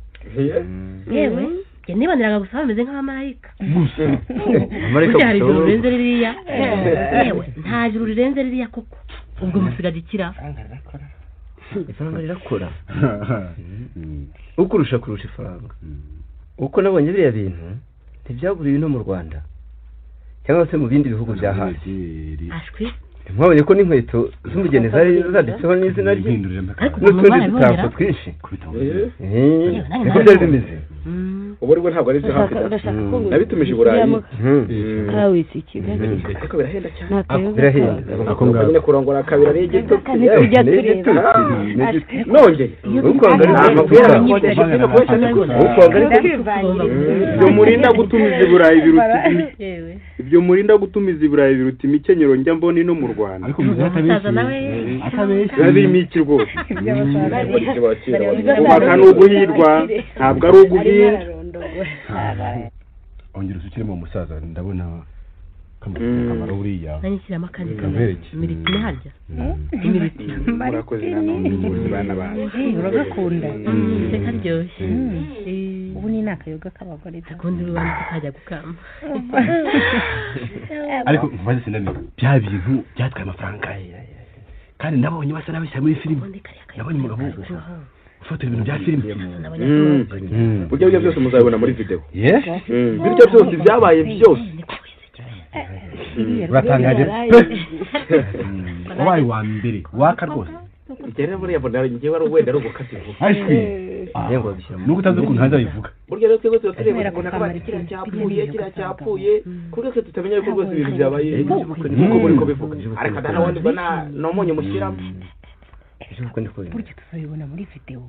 Yewe njye niboneraga gusa bameze nk'abamarayika. Burya hari ijuru rirenze ririya. Yewe nta juru rirenze ririya koko. Ubwo musigaje ikira. Ifaranga rirakora. Ukurusha kurusha ifaranga. Uko nabonye biriya bintu ntibyaguriwe no mu Rwanda cyangwa se mu bindi bihugu bya hafi. Ashwi. Mwabonye ko n'inkweto z'umugeni zari zanditseho n'izina rye n'utundi dutako twinshi. Niko byari bimeze. Ubu ariko ntabwo ari byo hafi. Nabitumije i Burayi. Kawitse Kigali. Ariko birahenda cyane. Birahenda. Ako ngako nyine kurongora kabira ari igitutsi. Nongeye. Ibyo murinda gutumiza i Burayi biruta ibyo murinda gutumiza i Burayi biruta imikenyero njya mbona ino mu Rwanda. Ariko atabeshye. Biba birimo iki rwose. Kubaka ni uguhirwa ntabwo ari uguhinda. Ongera usukiremo umusaza ndabona kamaro buriya. Nanyishyiramo akandi kamwereke. Imiriti harya. Imiriti. Murakoze nanone rwose bana banjye. Uragakunda. Karyoshye. Ubu ni nakayoga k'abagore. Akundi rubanda tukajya gukama. Ariko mbaze sinamenye bya bintu byatwaye amafaranga. Kandi nabonye basa n'abishyira muri filime. Nabonye umugabo ufata ibintu bya filime. Burya burya byose muzabibona muri video. Birya byose byabaye byose. Uratangaje pe. Wabaye wa mbere waka rwose. Njye buriya mbona njye wari wenda ari ugukata ivuga. Ashwi. Nuko utazi ukuntu hanze abivuga. Burya rero twebwe tuba tureba tubona ko bati kiriya cyapfuye kiriya cyapfuye ku buryo twe tutamenya yuko rwose ibintu byabaye nk'uko muri ko bivuga. Ariko da n'ubundi mbona n'umunyu mushyiramo. Burya tuzabibona muri video.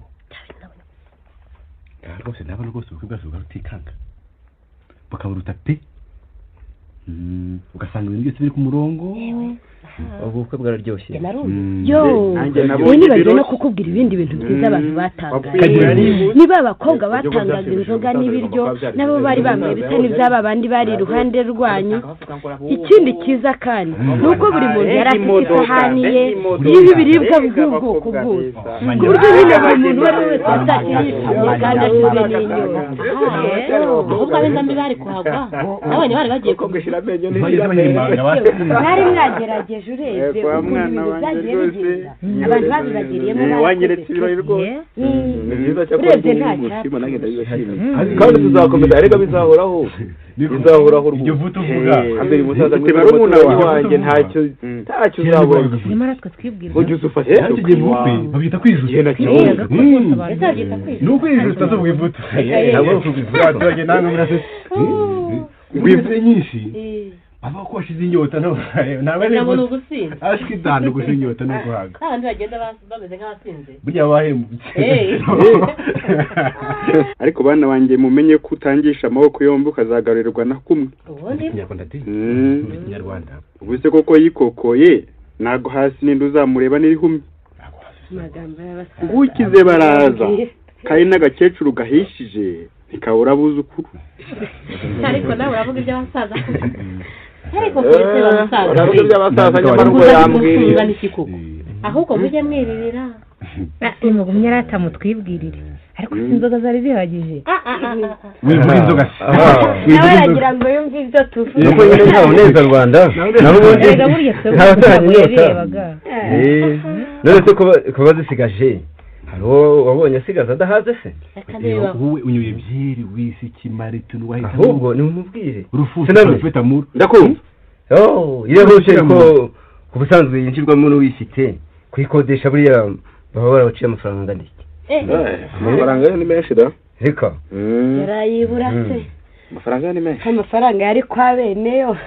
Rwose ndabona rwose ubukwe bwacu bwarutikanga. Bukaburuta pe. Ugasanga ibintu byose biri ku murongo. Ubukwe bwararyoshye. Yo, nibagiwe no kukubwira ibindi bintu byiza abantu batangaga. Niba abakobwa batangaga inzoga n'ibiryo, nabo bari bambaye bisa n'iby'aba bandi bari iruhande rwanyu. Ikindi cyiza kandi nuko buri muntu yari afite isahani ye y'ibiribwa by'ubwoko bwose, ku buryo nyine buri muntu uwo ari we wese yatashye yishimye kandi ashize n'inyota. Ahubwo ab'inzambi bari kuhagwa, nabonye bari bagiye mwari mwagerageje urebye ukuntu ibintu byagiye bigenda, abantu babibagiriyemo barakoze. Ni byiza cyakora Urebye nta mushima nanjye ndabibashimiye kandi tuzakomeza erega bizahoraho bizahoraho Iryo vuta uvuga. Hambere umusaza Ufite mwiza barumuna umuturanyi wawe. wanjye ntacyo uzabona Nyamara twe twibwira ujye uzufasha Ariko igihe bukwe babyita kwijuta. Igenda twibwiraga ko rwose abantu Ese babyita kwijuta? Ni ukwijuta si ubwivuta. Ntabwo ari ukwijuta. Abaturage namwe murasetse. Ingwivure nyinshi bavuga ko washize inyota ntabwo ari Nabona ivuta. ugusinda. Ashwi itanu gushira inyota ni uguhaga. Abandi bagenda bameze nk'abasinze. Burya wahembutse. Ariko bana banjye mumenye ko utangisha amaboko yombi ukazagarurirwa na kumwe. Ubundi Ikinyarwanda di. Ikinyarwanda. Ubu se koko yikokoye ntago hasi ninde uzamureba n'irihumye. Amagambo y'abasaza. Ngukize baraza kari n'agakecuru gahishije ntikabura abuzukuru. Ariko nawe uravuga iby'abasaza koko. Ariko kwese bamusaza. Uravuga iby'abasaza nyamara ubwo yambwiriye. Ungana iki koko? Ahubwo mujye mwiririra. Nimugumye arata mutwibwirire. Ariko si inzoga zari zihagije. Wivuga inzoga se. Nawe aragira ngo yumve ibyo tuvuga. Nuko nyine nta muneza Rwanda naho ubundi Erega burya twebwe nta ntabwo inyota. yabirebaga. None se kuba zisigaje hari uwo wabonye asigaza adahaze se? Wowe unyoye byeri wisi kimarito wahita. Ahubwo nimumubwire. Urufuso Sinamye. rufite amuru. Ndakumva. Oh, iriya hoteli ko ku busanzwe yinjirwamo n'uwisite kuyikodesha buriya baba barabaciye amafaranga angana iki? Amafaranga yo ni menshi da. Reka. Yarayibura se. Amafaranga yo ni menshi. Amafaranga yari kwa beneyo.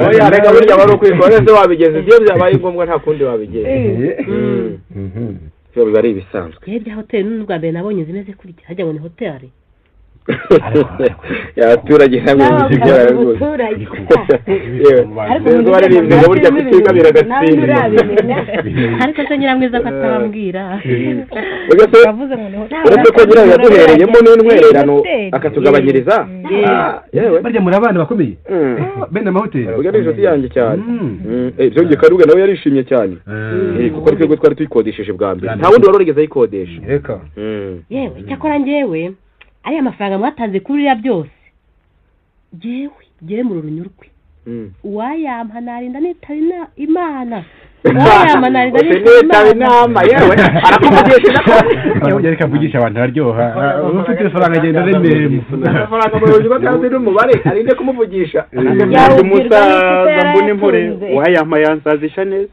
Oya reka burya wari ukwikora ese wabigeze iyo byabaye ngombwa nta kundi wabigeze. Ibyo biba ari ibisanzwe. Yewe bya hoteli n'ubwa mbere nabonye zimeze kurya hajya ngo ni hoteli. Abaturage namwe muzibyara rwose. Yewe baririmbye ngo burya kutikabira agatsinda. Ariko se nyiramwiza ko atabambwira. Uravuze ngo ni hoteli. Uretse ko nyirayo yaduhereyemo n'intwererano akatugabanyiriza. Yewe Barya muri abana bakomeye. Bene amahoteli. burya ni inshuti yanjye cyane. Byongeye Karuga nawe yarishimye cyane. Kuko ari twebwe twari tuyikodesheje bwa mbere. Nta wundi wari warigeze ayikodesha. Reka. Yewe cyakora njyewe ariya mafaranga mwatanze kuri uriya byose jewe mu runyurwe uwayampa narinda nitaba Imana. Uwayampa narinda nitaba inama yewe arakuvugisha. Reka avugisha abantu araryoha. Ufite ifaranga agenda aremeye. Amafaranga mu buzima kandi n'umubare arinde kumuvugisha. Ndi umusaza mbona impore uwayampa yansazisha neza.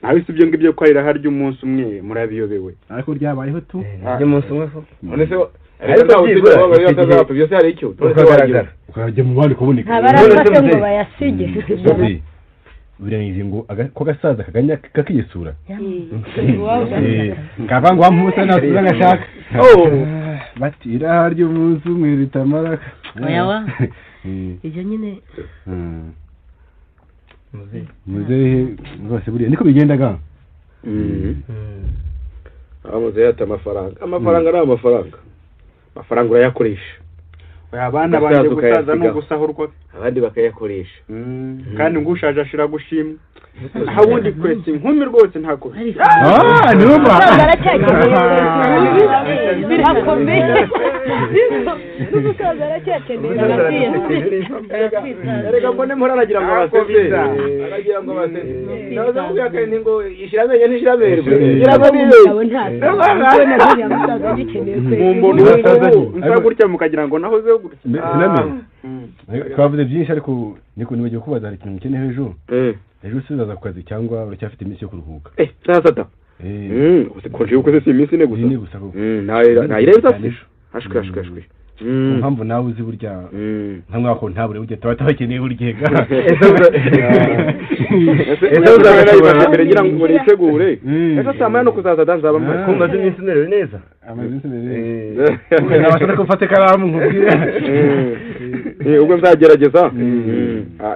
Nawe si ibyo ngibyo ko ari harya umunsi umwe murabiyobewe. Ariko ryabayeho tu. Ry'umunsi umwe ko. None se ariko byose atazapfa byose hari icyo Ukagaragara. Ukajya mu bandi kuboneka. Ntabarafate ngo bayasige. Birangiye ngo ko gasaza kaganya kakiyisura. Kava ngo wamusa nasuza ngashaka. Bati iraha ry'umunsi umwe ritamara. Oya wa. Ibyo nyine Muzehe rwose buriya niko bigendaga. Muzehe ati amafaranga. Amafaranga ari amafaranga. Amafaranga urayakoresha. Oya abana banjye gusaza no gusahurwa abandi bakayakoresha. Kandi ngushaje ashira gushimwa. Aho ubundi kwese inkumi rwose ntako. Numva. Birakomeye. N'umusaza aracyakeneye. Erega mbone mpora aragira ngo baseze. Aragira ngo baseze. Naza kuvuga kandi ngo ishira amenyo ntishira amerwe. Ngira ngo ni Mumbona ubu nsa gutya mukagira ngo nahozeho gutya. Sinamenye. Twavuze byinshi ariko niko nibagiwe kubaza hari ikintu mukeneye ejo. Ejo usizaza ku kazi cyangwa uracyafite iminsi yo kuruhuka? Sasa da. Uzi konje yuko se si iminsi ine gusa. Ine gusa koko. Ntayirenza se. Ashwi ashwi ashwi. Impamvu nawe uzi burya nka mwako ntabure burya tuba tubakeneye burya. Ese uzabona mbere ngira ngo nitegure. Ejo saa moya no kuzaza danzaba mpari. Ko maze iminsi merewe neza. Amaze iminsi merewe neza. Nabasha ko mfate karamu nkubwire. Ubwo nzagerageza.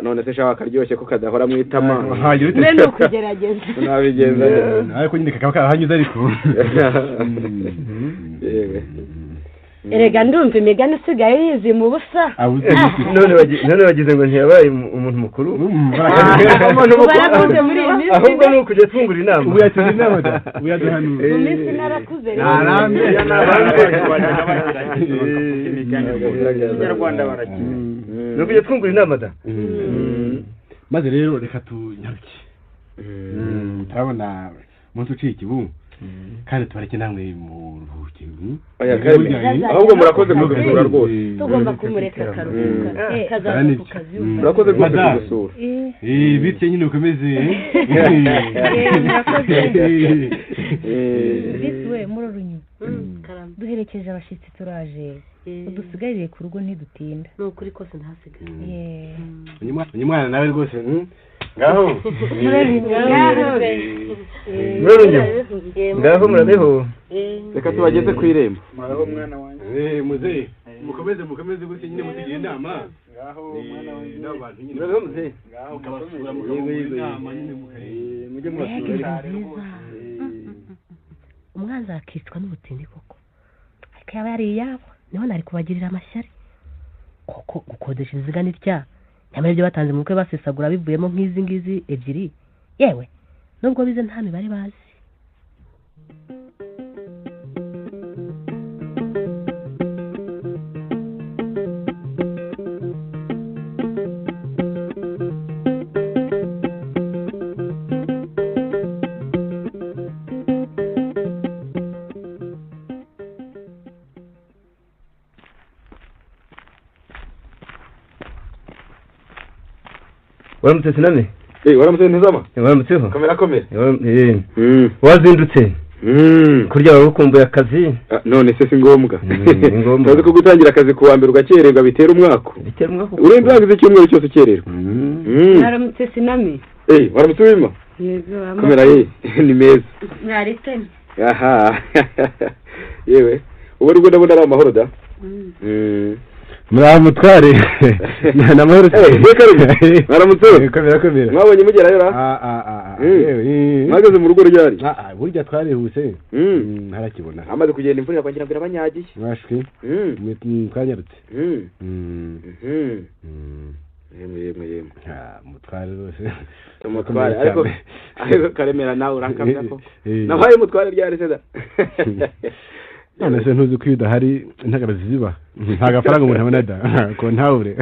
None se shawa karyoshye ko kadahora mu itama. None kugerageza. Nabigenza. Ariko nyine kakaba karahanyuze ariko. Yewe. Erega ndumva imigani isigaye yizi mu busa. None bagize ngo ntiyabaye umuntu mukuru. Umuntu mukuru muri iyi minsi. Ahubwo ni ukujya twungura inama. Ubu yatugira inama da. Ubu yaduhanura. Mu minsi narakuze. Narambe. Ikinyarwanda barakina. Ni ukujya twungura inama da. Maze rero reka tunyaruke. Turabona umunsi uciye ikibu. Kandi tubareke namwe mu ruhuke. Ahubwo murakoze kudusura rwose. Tugomba kumureka akaruhuka. Kazaza ku kazi. Murakoze rwose kudusura. Bityo nyine ukomeze. Bitwe muri runyu. Duherekeje abashitsi turaje. Udusigarire ku rugo ntidutinda. Ni ukuri kose ntasigaye. Unyumwana nawe rwose. Ngaho. Murarunyo. Ngaho murabeho. Reka tubageze ku irembo. Murabeho mwana wanjye. Muzehe. Mukomeze gutya nyine mutugira inama. Ngaho mwana wanjye. N'abantu nyine. Murabeho muzehe. Ngaho mukabasura mukabungura inama nyine mujye mubasura. Umwanzi akicwa n'ubutindi koko. Ariko yaba yari iyabo niho nari kubagirira amashyari. Koko gukodesha inziga n'itya. Nyamara ibyo batanze mu bukwe basesagura bivuyemo nk'izi ngizi ebyiri. Yewe nubwo bize nta mibare bazi. Waramutse siname? Waramutse ntizama? Waramutseho. Komera komera. Wazindutse. Kurya wari ukumbuye akazi. None se si ngombwa. Ni ngombwa. Urazi ko gutangira akazi ku wa mbere ugakererwa bitera umwako. Bitera umwako. Urenze wagize icyumweru cyose ukererwa. Waramutse siname? Waramutse wima? Yego. Komera ni meza. Mwaritene. Aha. Yewe, ubu rwo ndabona ari amahoro da. Muramutware. Namahoro. Mwaramutse. Komera komera. Mwabonye mugerayo ra? Mwageze mu rugo ryari? Burya twarihuse. Ntarakibona. Amaze kugenda imvura iragwa ngira abanyagiye. Mwashwe. Twanyarutse. Yemwe. Mutware rwose. Mutware ariko Karemera nawe urakamya koko. Nabaye mutware ryari se da? None se ntuzi ko iyo udahari intagara ziba nta gafaranga umuntu abona da ko ntabure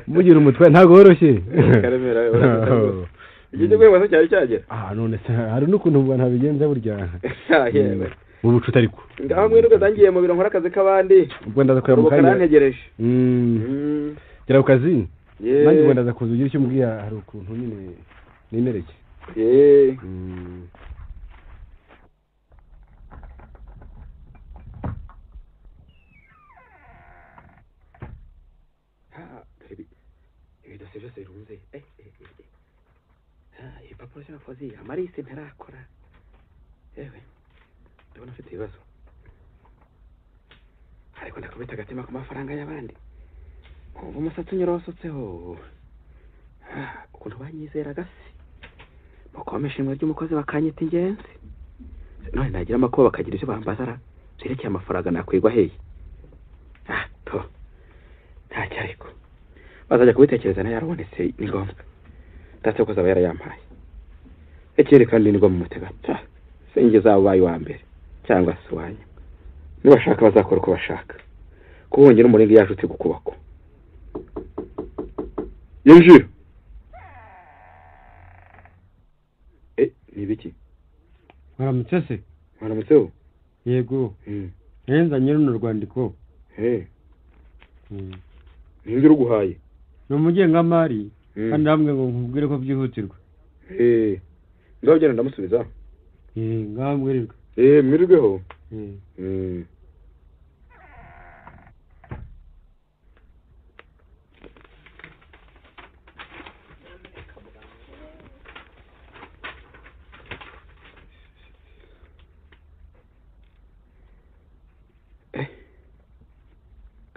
mugira umutwe ntabwo woroshye. Karemera igihe cyo guhemba cyari cyagera. None se hari n'ukuntu ubu ntabigenza burya. Yewe mu bucuti ariko ngaho mwe nuko mu biro nkora akazi k'abandi ubwo ndaza kureba mu kanya karantegereje. Gera ku kazi nanjye ubwo ndaza kuza ugira icyo umbwira hari ukuntu nyine nimereye. Ibidosiye byose birunze. Ibipapuro by'abakozi amarisi ntarakora. Yewe ndabona afite ibibazo. Ariko ndakubita agatima ku mafaranga y'abandi. Ubu umusatsi unyurosotseho. Ukuntu banyizeraga se. Bakoma ishimwe ry'umukozi bakanyita ingenzi. None nagira amakuba bakagira icyo bambazara byerekeye amafaranga nakwigwa hehe. To. Ntacyo ariko. Bazajya kubitekereza nayo yarabonetse ni ngombwa. Data ko azaba yarayampaye. Ekere kandi ni ngombwa mutega. Sinjye zabaye wa mbere cyangwa se uwa nyuma. Nibashaka bazakora uko bashaka. Kubongera umurenge yacu uti gukubako. Yinjira. Ni biki? Mwaramutse se? Mwaramutseho? Yego. Nzanye runo rwandiko. Ninde uruguhaye? Ni umugengamari kandi hamwe ngo nkubwire ko byihutirwa. Ngaho genda ndamusubiza. Ngaho mwirirwe. Mwirirweho.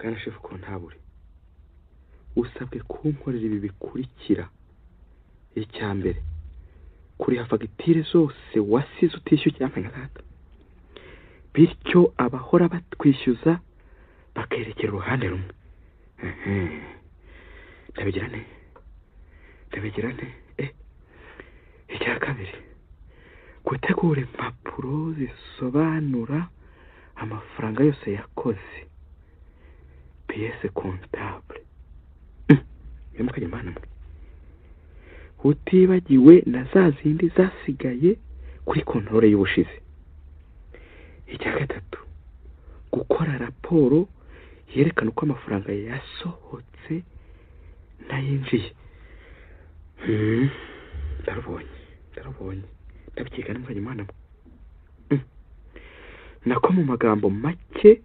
Bwana shefu kontabure, usabwe kunkorera ibi bikurikira. Icya mbere, kuriha fagitire zose wasize utishyuye cyangwa data, bityo abahora batwishyuza bakerekera uruhande rumwe. Ndabigira nte. Icya kabiri, gutegura impapuro zisobanura amafaranga yose yakoze, piyese kontabure. Mwe utibagiwe na za zindi zasigaye kuri kontorore y'ubushize. Icya gatatu, gukora raporo yerekana uko amafaranga yasohotse n'ayinjiye. Ndarubonye ndabyiga n'umwanya mwana. Nako mu magambo make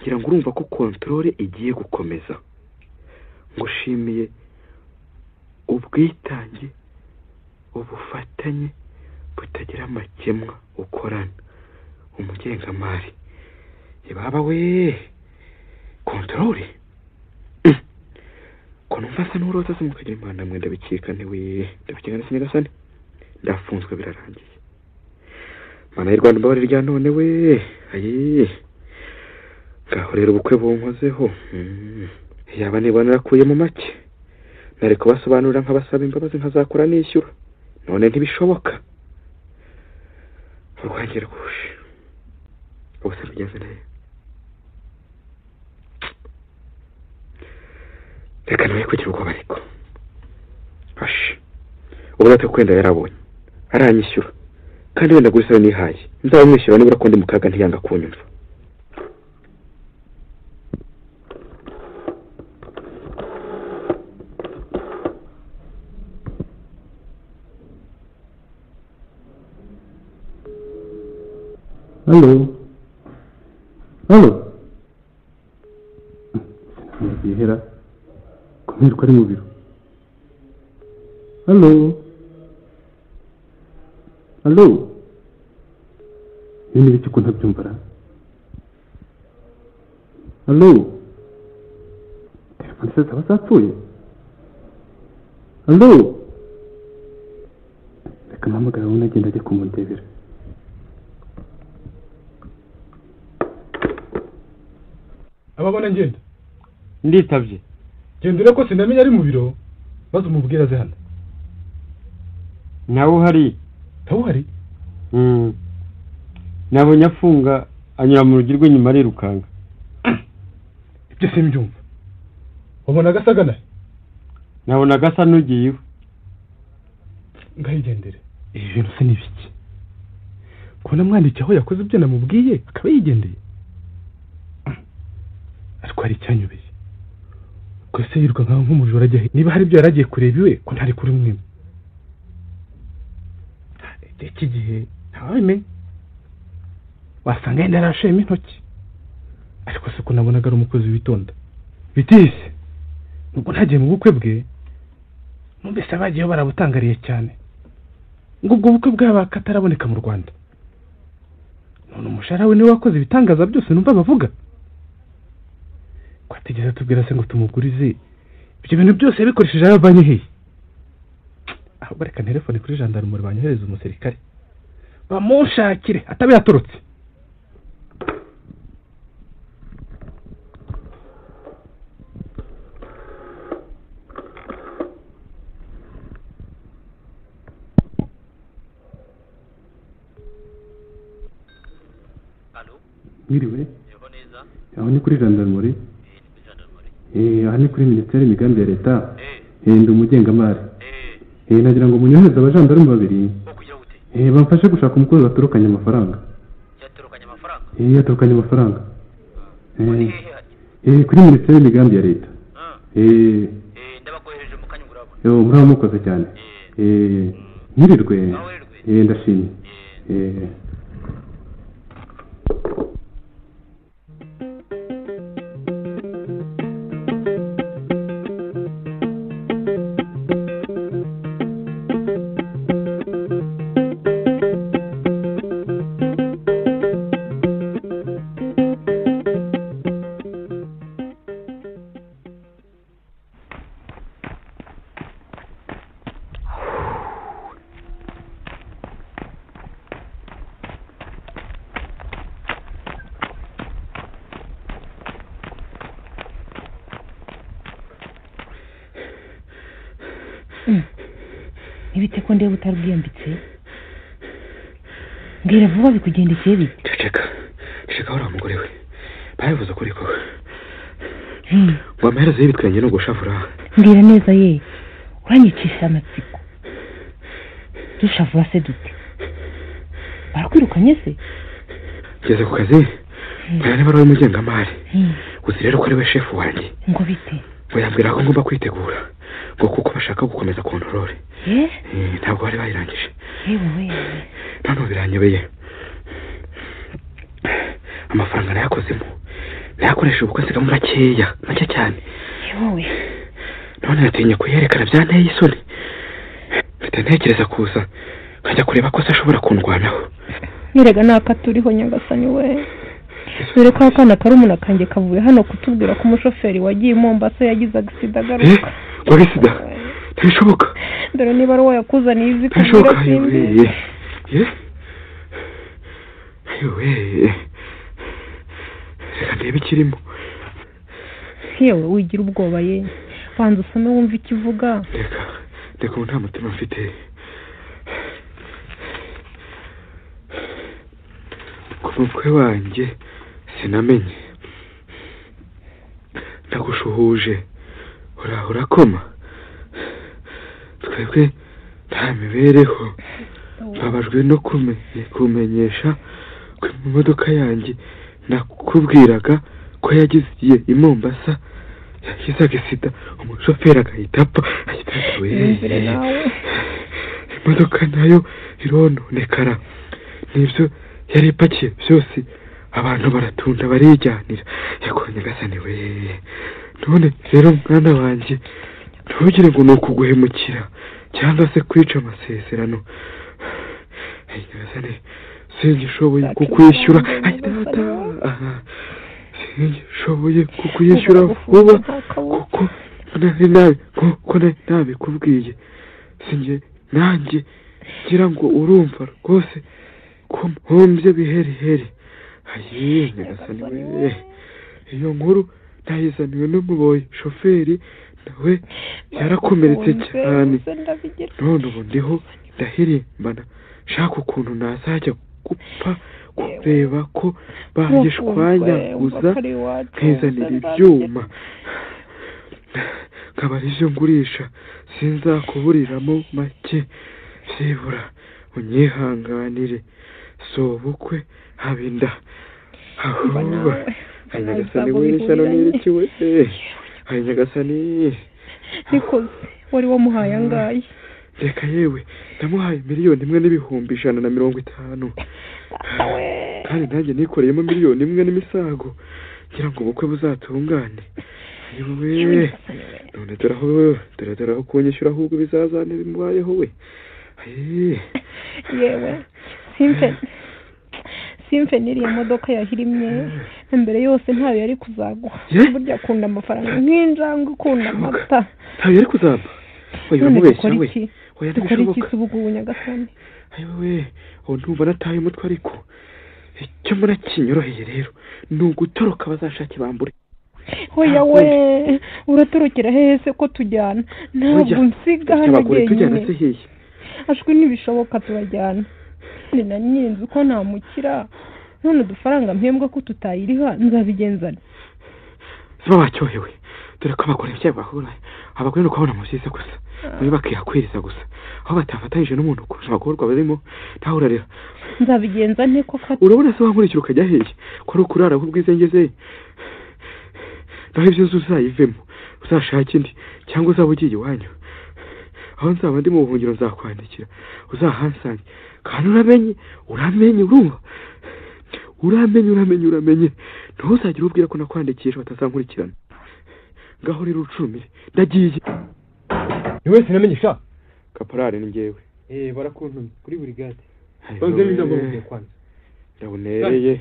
ngira ngo urumva ko kontorore igiye gukomeza. Ngushimiye ubwitange, ubufatanye butagira amakemwa ukorana umugengamari. Yebaba we, kontorore ko numva asa n'urota se mukagira imana mwe. Ndabikeka ntiwe, ndabikeka n'isinyagasani, ndafunzwe birarangiye. Mana y'u Rwanda mbabarira irya none we. Ayi, ngaho rero ubukwe bunkozeho. Yaba niba narakuye mu make, nari kubasobanurira nkabasaba imbabazi nkazakora nishyura, none ntibishoboka. Urwanjye rwuje ubuse mbigenze nte? Reka nawe kugira ubwoba ariko. Ashi, ubu data kwenda yarabonye aranyishyura, kandi wenda gusa nihaye nzaba mwishyura nibura ko ndi mu kaga ntiyanga kunyumva. Halo. Halo. Yihera. Kumwiruka ari mu biro. Halo. Halo. Ibi ni ibiki ko ntabyumva ra? Halo. Telefone se zaba zapfuye? Halo. Reka mpamagare wowe unagenda ajye kumundebera. Ababona ngenda. Nditabye. Genda ureko ko sinamenya ari mu biro, maze umubwire aze hano. Nawe uhari? Nawe uhari? Nabonye afunga anyura mu rugi rw'inyuma arirukanga. Ibyo simbyumva. Wabonaga asa agana? Nabonaga asa n'ugiye iwe. Ngahigendere. Ibi bintu se ni ibiki? Kubona mwandikiye aho yakoze ibyo namubwiye akaba yigendeye. Ariko hari icyanyubeye. Ko se yiruka nkaho nk'umujura ajya he? Niba hari ibyo yaragiye kureba iwe ko ntari kuri mwe. Iki gihe ntawabimenya. Wasanga yenda yarashema intoki. Ariko se ko nabonaga ari umukozi witonda. Bitise. Nubwo ntagiye mu bukwe bwe, numvise abagiyeho barabutangariye cyane. Ngo ubwo bukwe bwaba kataraboneka mu Rwanda. None umushahara we niwe wakoze ibitangaza byose numva bavuga. Ko atigeze atubwira se ngo tumugurize ibyo bintu byose yabikoresheje yabavanye hehe? Ahubwo reka telefone kuri gendarmerie banyohereza umusirikare bamunshakire atabe yatorotse. Mwiriwe. Aho ni kuri gendarmerie? Aha ni kuri minisiteri y'imigambi ya leta. Ndi umugengamari. Nagira ngo munyohereze abajandarume babiri. Bamfashe gushaka umukozi watorokanye amafaranga. Yatorokanye amafaranga. Kuri minisiteri y'imigambi ya leta. Yo, muraba mukoze cyane. Mwirirwe. Ndashimye. Ntibite ko ndeba utarubwiyambitse. Mbwira vuba bikugendekeye bite? Ceceka. Ceceka uriya mugore we. Babivuze ukuri koko. Ngo amaherezo y'ibitwenge ni ugushavura. Mbwira neza ye. Uranyicisha amatsiko. Dushavura se dute? Barakwirukanye se? Ngeze ku kazi. Mbona niba ari wowe mugengamari. Uzi rero ko ari we shefu wanjye. Ngo bite? Ngo yambwira ko ngomba kwitegura. Ngo kuko bashaka gukomeza kontorore. Ntabwo bari bayirangije. Yewe. None biranyobeye. Amafaranga nayakozemo. Nayakoresha ubukwe nsigamo makeya, make cyane. Yewe. None natinye kuyerekana byanteye isoni. Mfite ntekereza kuza nkajya kureba ko se ashobora kundwanaho. Nyerega naka turiho Nyagasani we. Dore ko akana karumuna kanjye kavuye hano kutubwira ko umushoferi wagiye i Mombasa yagize agisida agaruka. Ngo agisida? Ntibishoboka. Dore niba ari uwo yakuzaniye izi kubwira simbi. Yewe. Reka ndebe ikirimo. Yewe wigira ubwoba ye. Banza usome wumve icyo ivuga. Reka ubu nta mutima mfite. Ku mutwe wanjye sinamenye. Ndagushuhuje. Uraho urakoma. Twebwe nta mibereho. Mbabajwe no kumenyesha ko imodoka yanjye nakubwiraga ko yagize i Mombasa yagize agisida umushoferi agahita apfa. Imodoka nayo irononekara. Nibyo yari ipakiye byose abantu baratunda barijyanira. Yego Nyagasani we. None rero mwana wanjye ntugire ngo ni ukuguhemukira cyangwa se kwica amasezerano. Nyagasani singishoboye kukwishyura. Singishoboye kukwishyura vuba kuko nari nabikubwiye. Sinjye nanjye ngira ngo urumva rwose ko mpombye biheriheri. Ayi Nyagasani we. Iyo nkuru nayizaniwe n'umuboyi shoferi nawe yarakomeretse cyane. None ubu ndiho ndahirimbana shaka ukuntu nazajya gupfa kureba ko bayishwanyaguza nkizanira ibyuma nkaba aribyo ngurisha. Sinzakuburiramo make byibura unyihanganire. Si ubukwe haba inda. Ahubwo Nyagasani we ishyano n'iriki we. Nyagasani. Nikoze wari wamuhaye angahe? Reka yewe ndamuhaye 1,150,000. Kandi nanjye nikoreyemo 1,000,000 n'imisago ngira ngo ubukwe buzatungane. Yewe none dore aho kunyishyura ahubwo bizazane bimubayeho we. Yewe simfe n'iriya modoka yahirimye mbere yose ntayo yari kuzaguha. Burya akunda amafaranga nk'injangwe ikunda amata. Ntayo yari kuzampa. Oya uramubeshya we. Oya ntibishoboka. Dukora iki ubu Nyagasani? Ayiwe aho ndumva nataye umutwe ariko icyo mbona kinyoroheye rero ni ugutoroka bazashake bambure. Oya we uratorokera hehe se ko tujyana? Ntabwo nsiga hano jyenyine. Ashwi ntibishoboka turajyana. Na nyinzu ko ntamukira none udufaranga mpembwa ko tutayiriha nzabigenzana. Siba bacyohewe dore ko abagore ibyago bahura abagore nuko babona mu byiza gusa muri bakihakwiriza gusa aho batafatanyije n'umuntu kurusha abagorwa barimo ntawe urarira. Nzabigenza nte ko urabona se wankurikira ukajya hehe ko ari ukurara aho ubwiza ngeze? Naho ibyo uzayivemo uzashake indi cyangwa uzaba ugiye iwanyu. Aho nzaba ndi mu buhungiro nzakwandikira uzahansange. Kandi uramenye urumva uramenye ntuzagire ubwira ko nakwandikisha batazankurikirana. Ngaho rero ucumire ndagiye. Ni wese namenye sha kaporari ni njyewe. Barakuntumye kuri buri gade. Banze n'ijambo mvuye kwanza. Ndabonereye.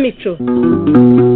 Ikinamico.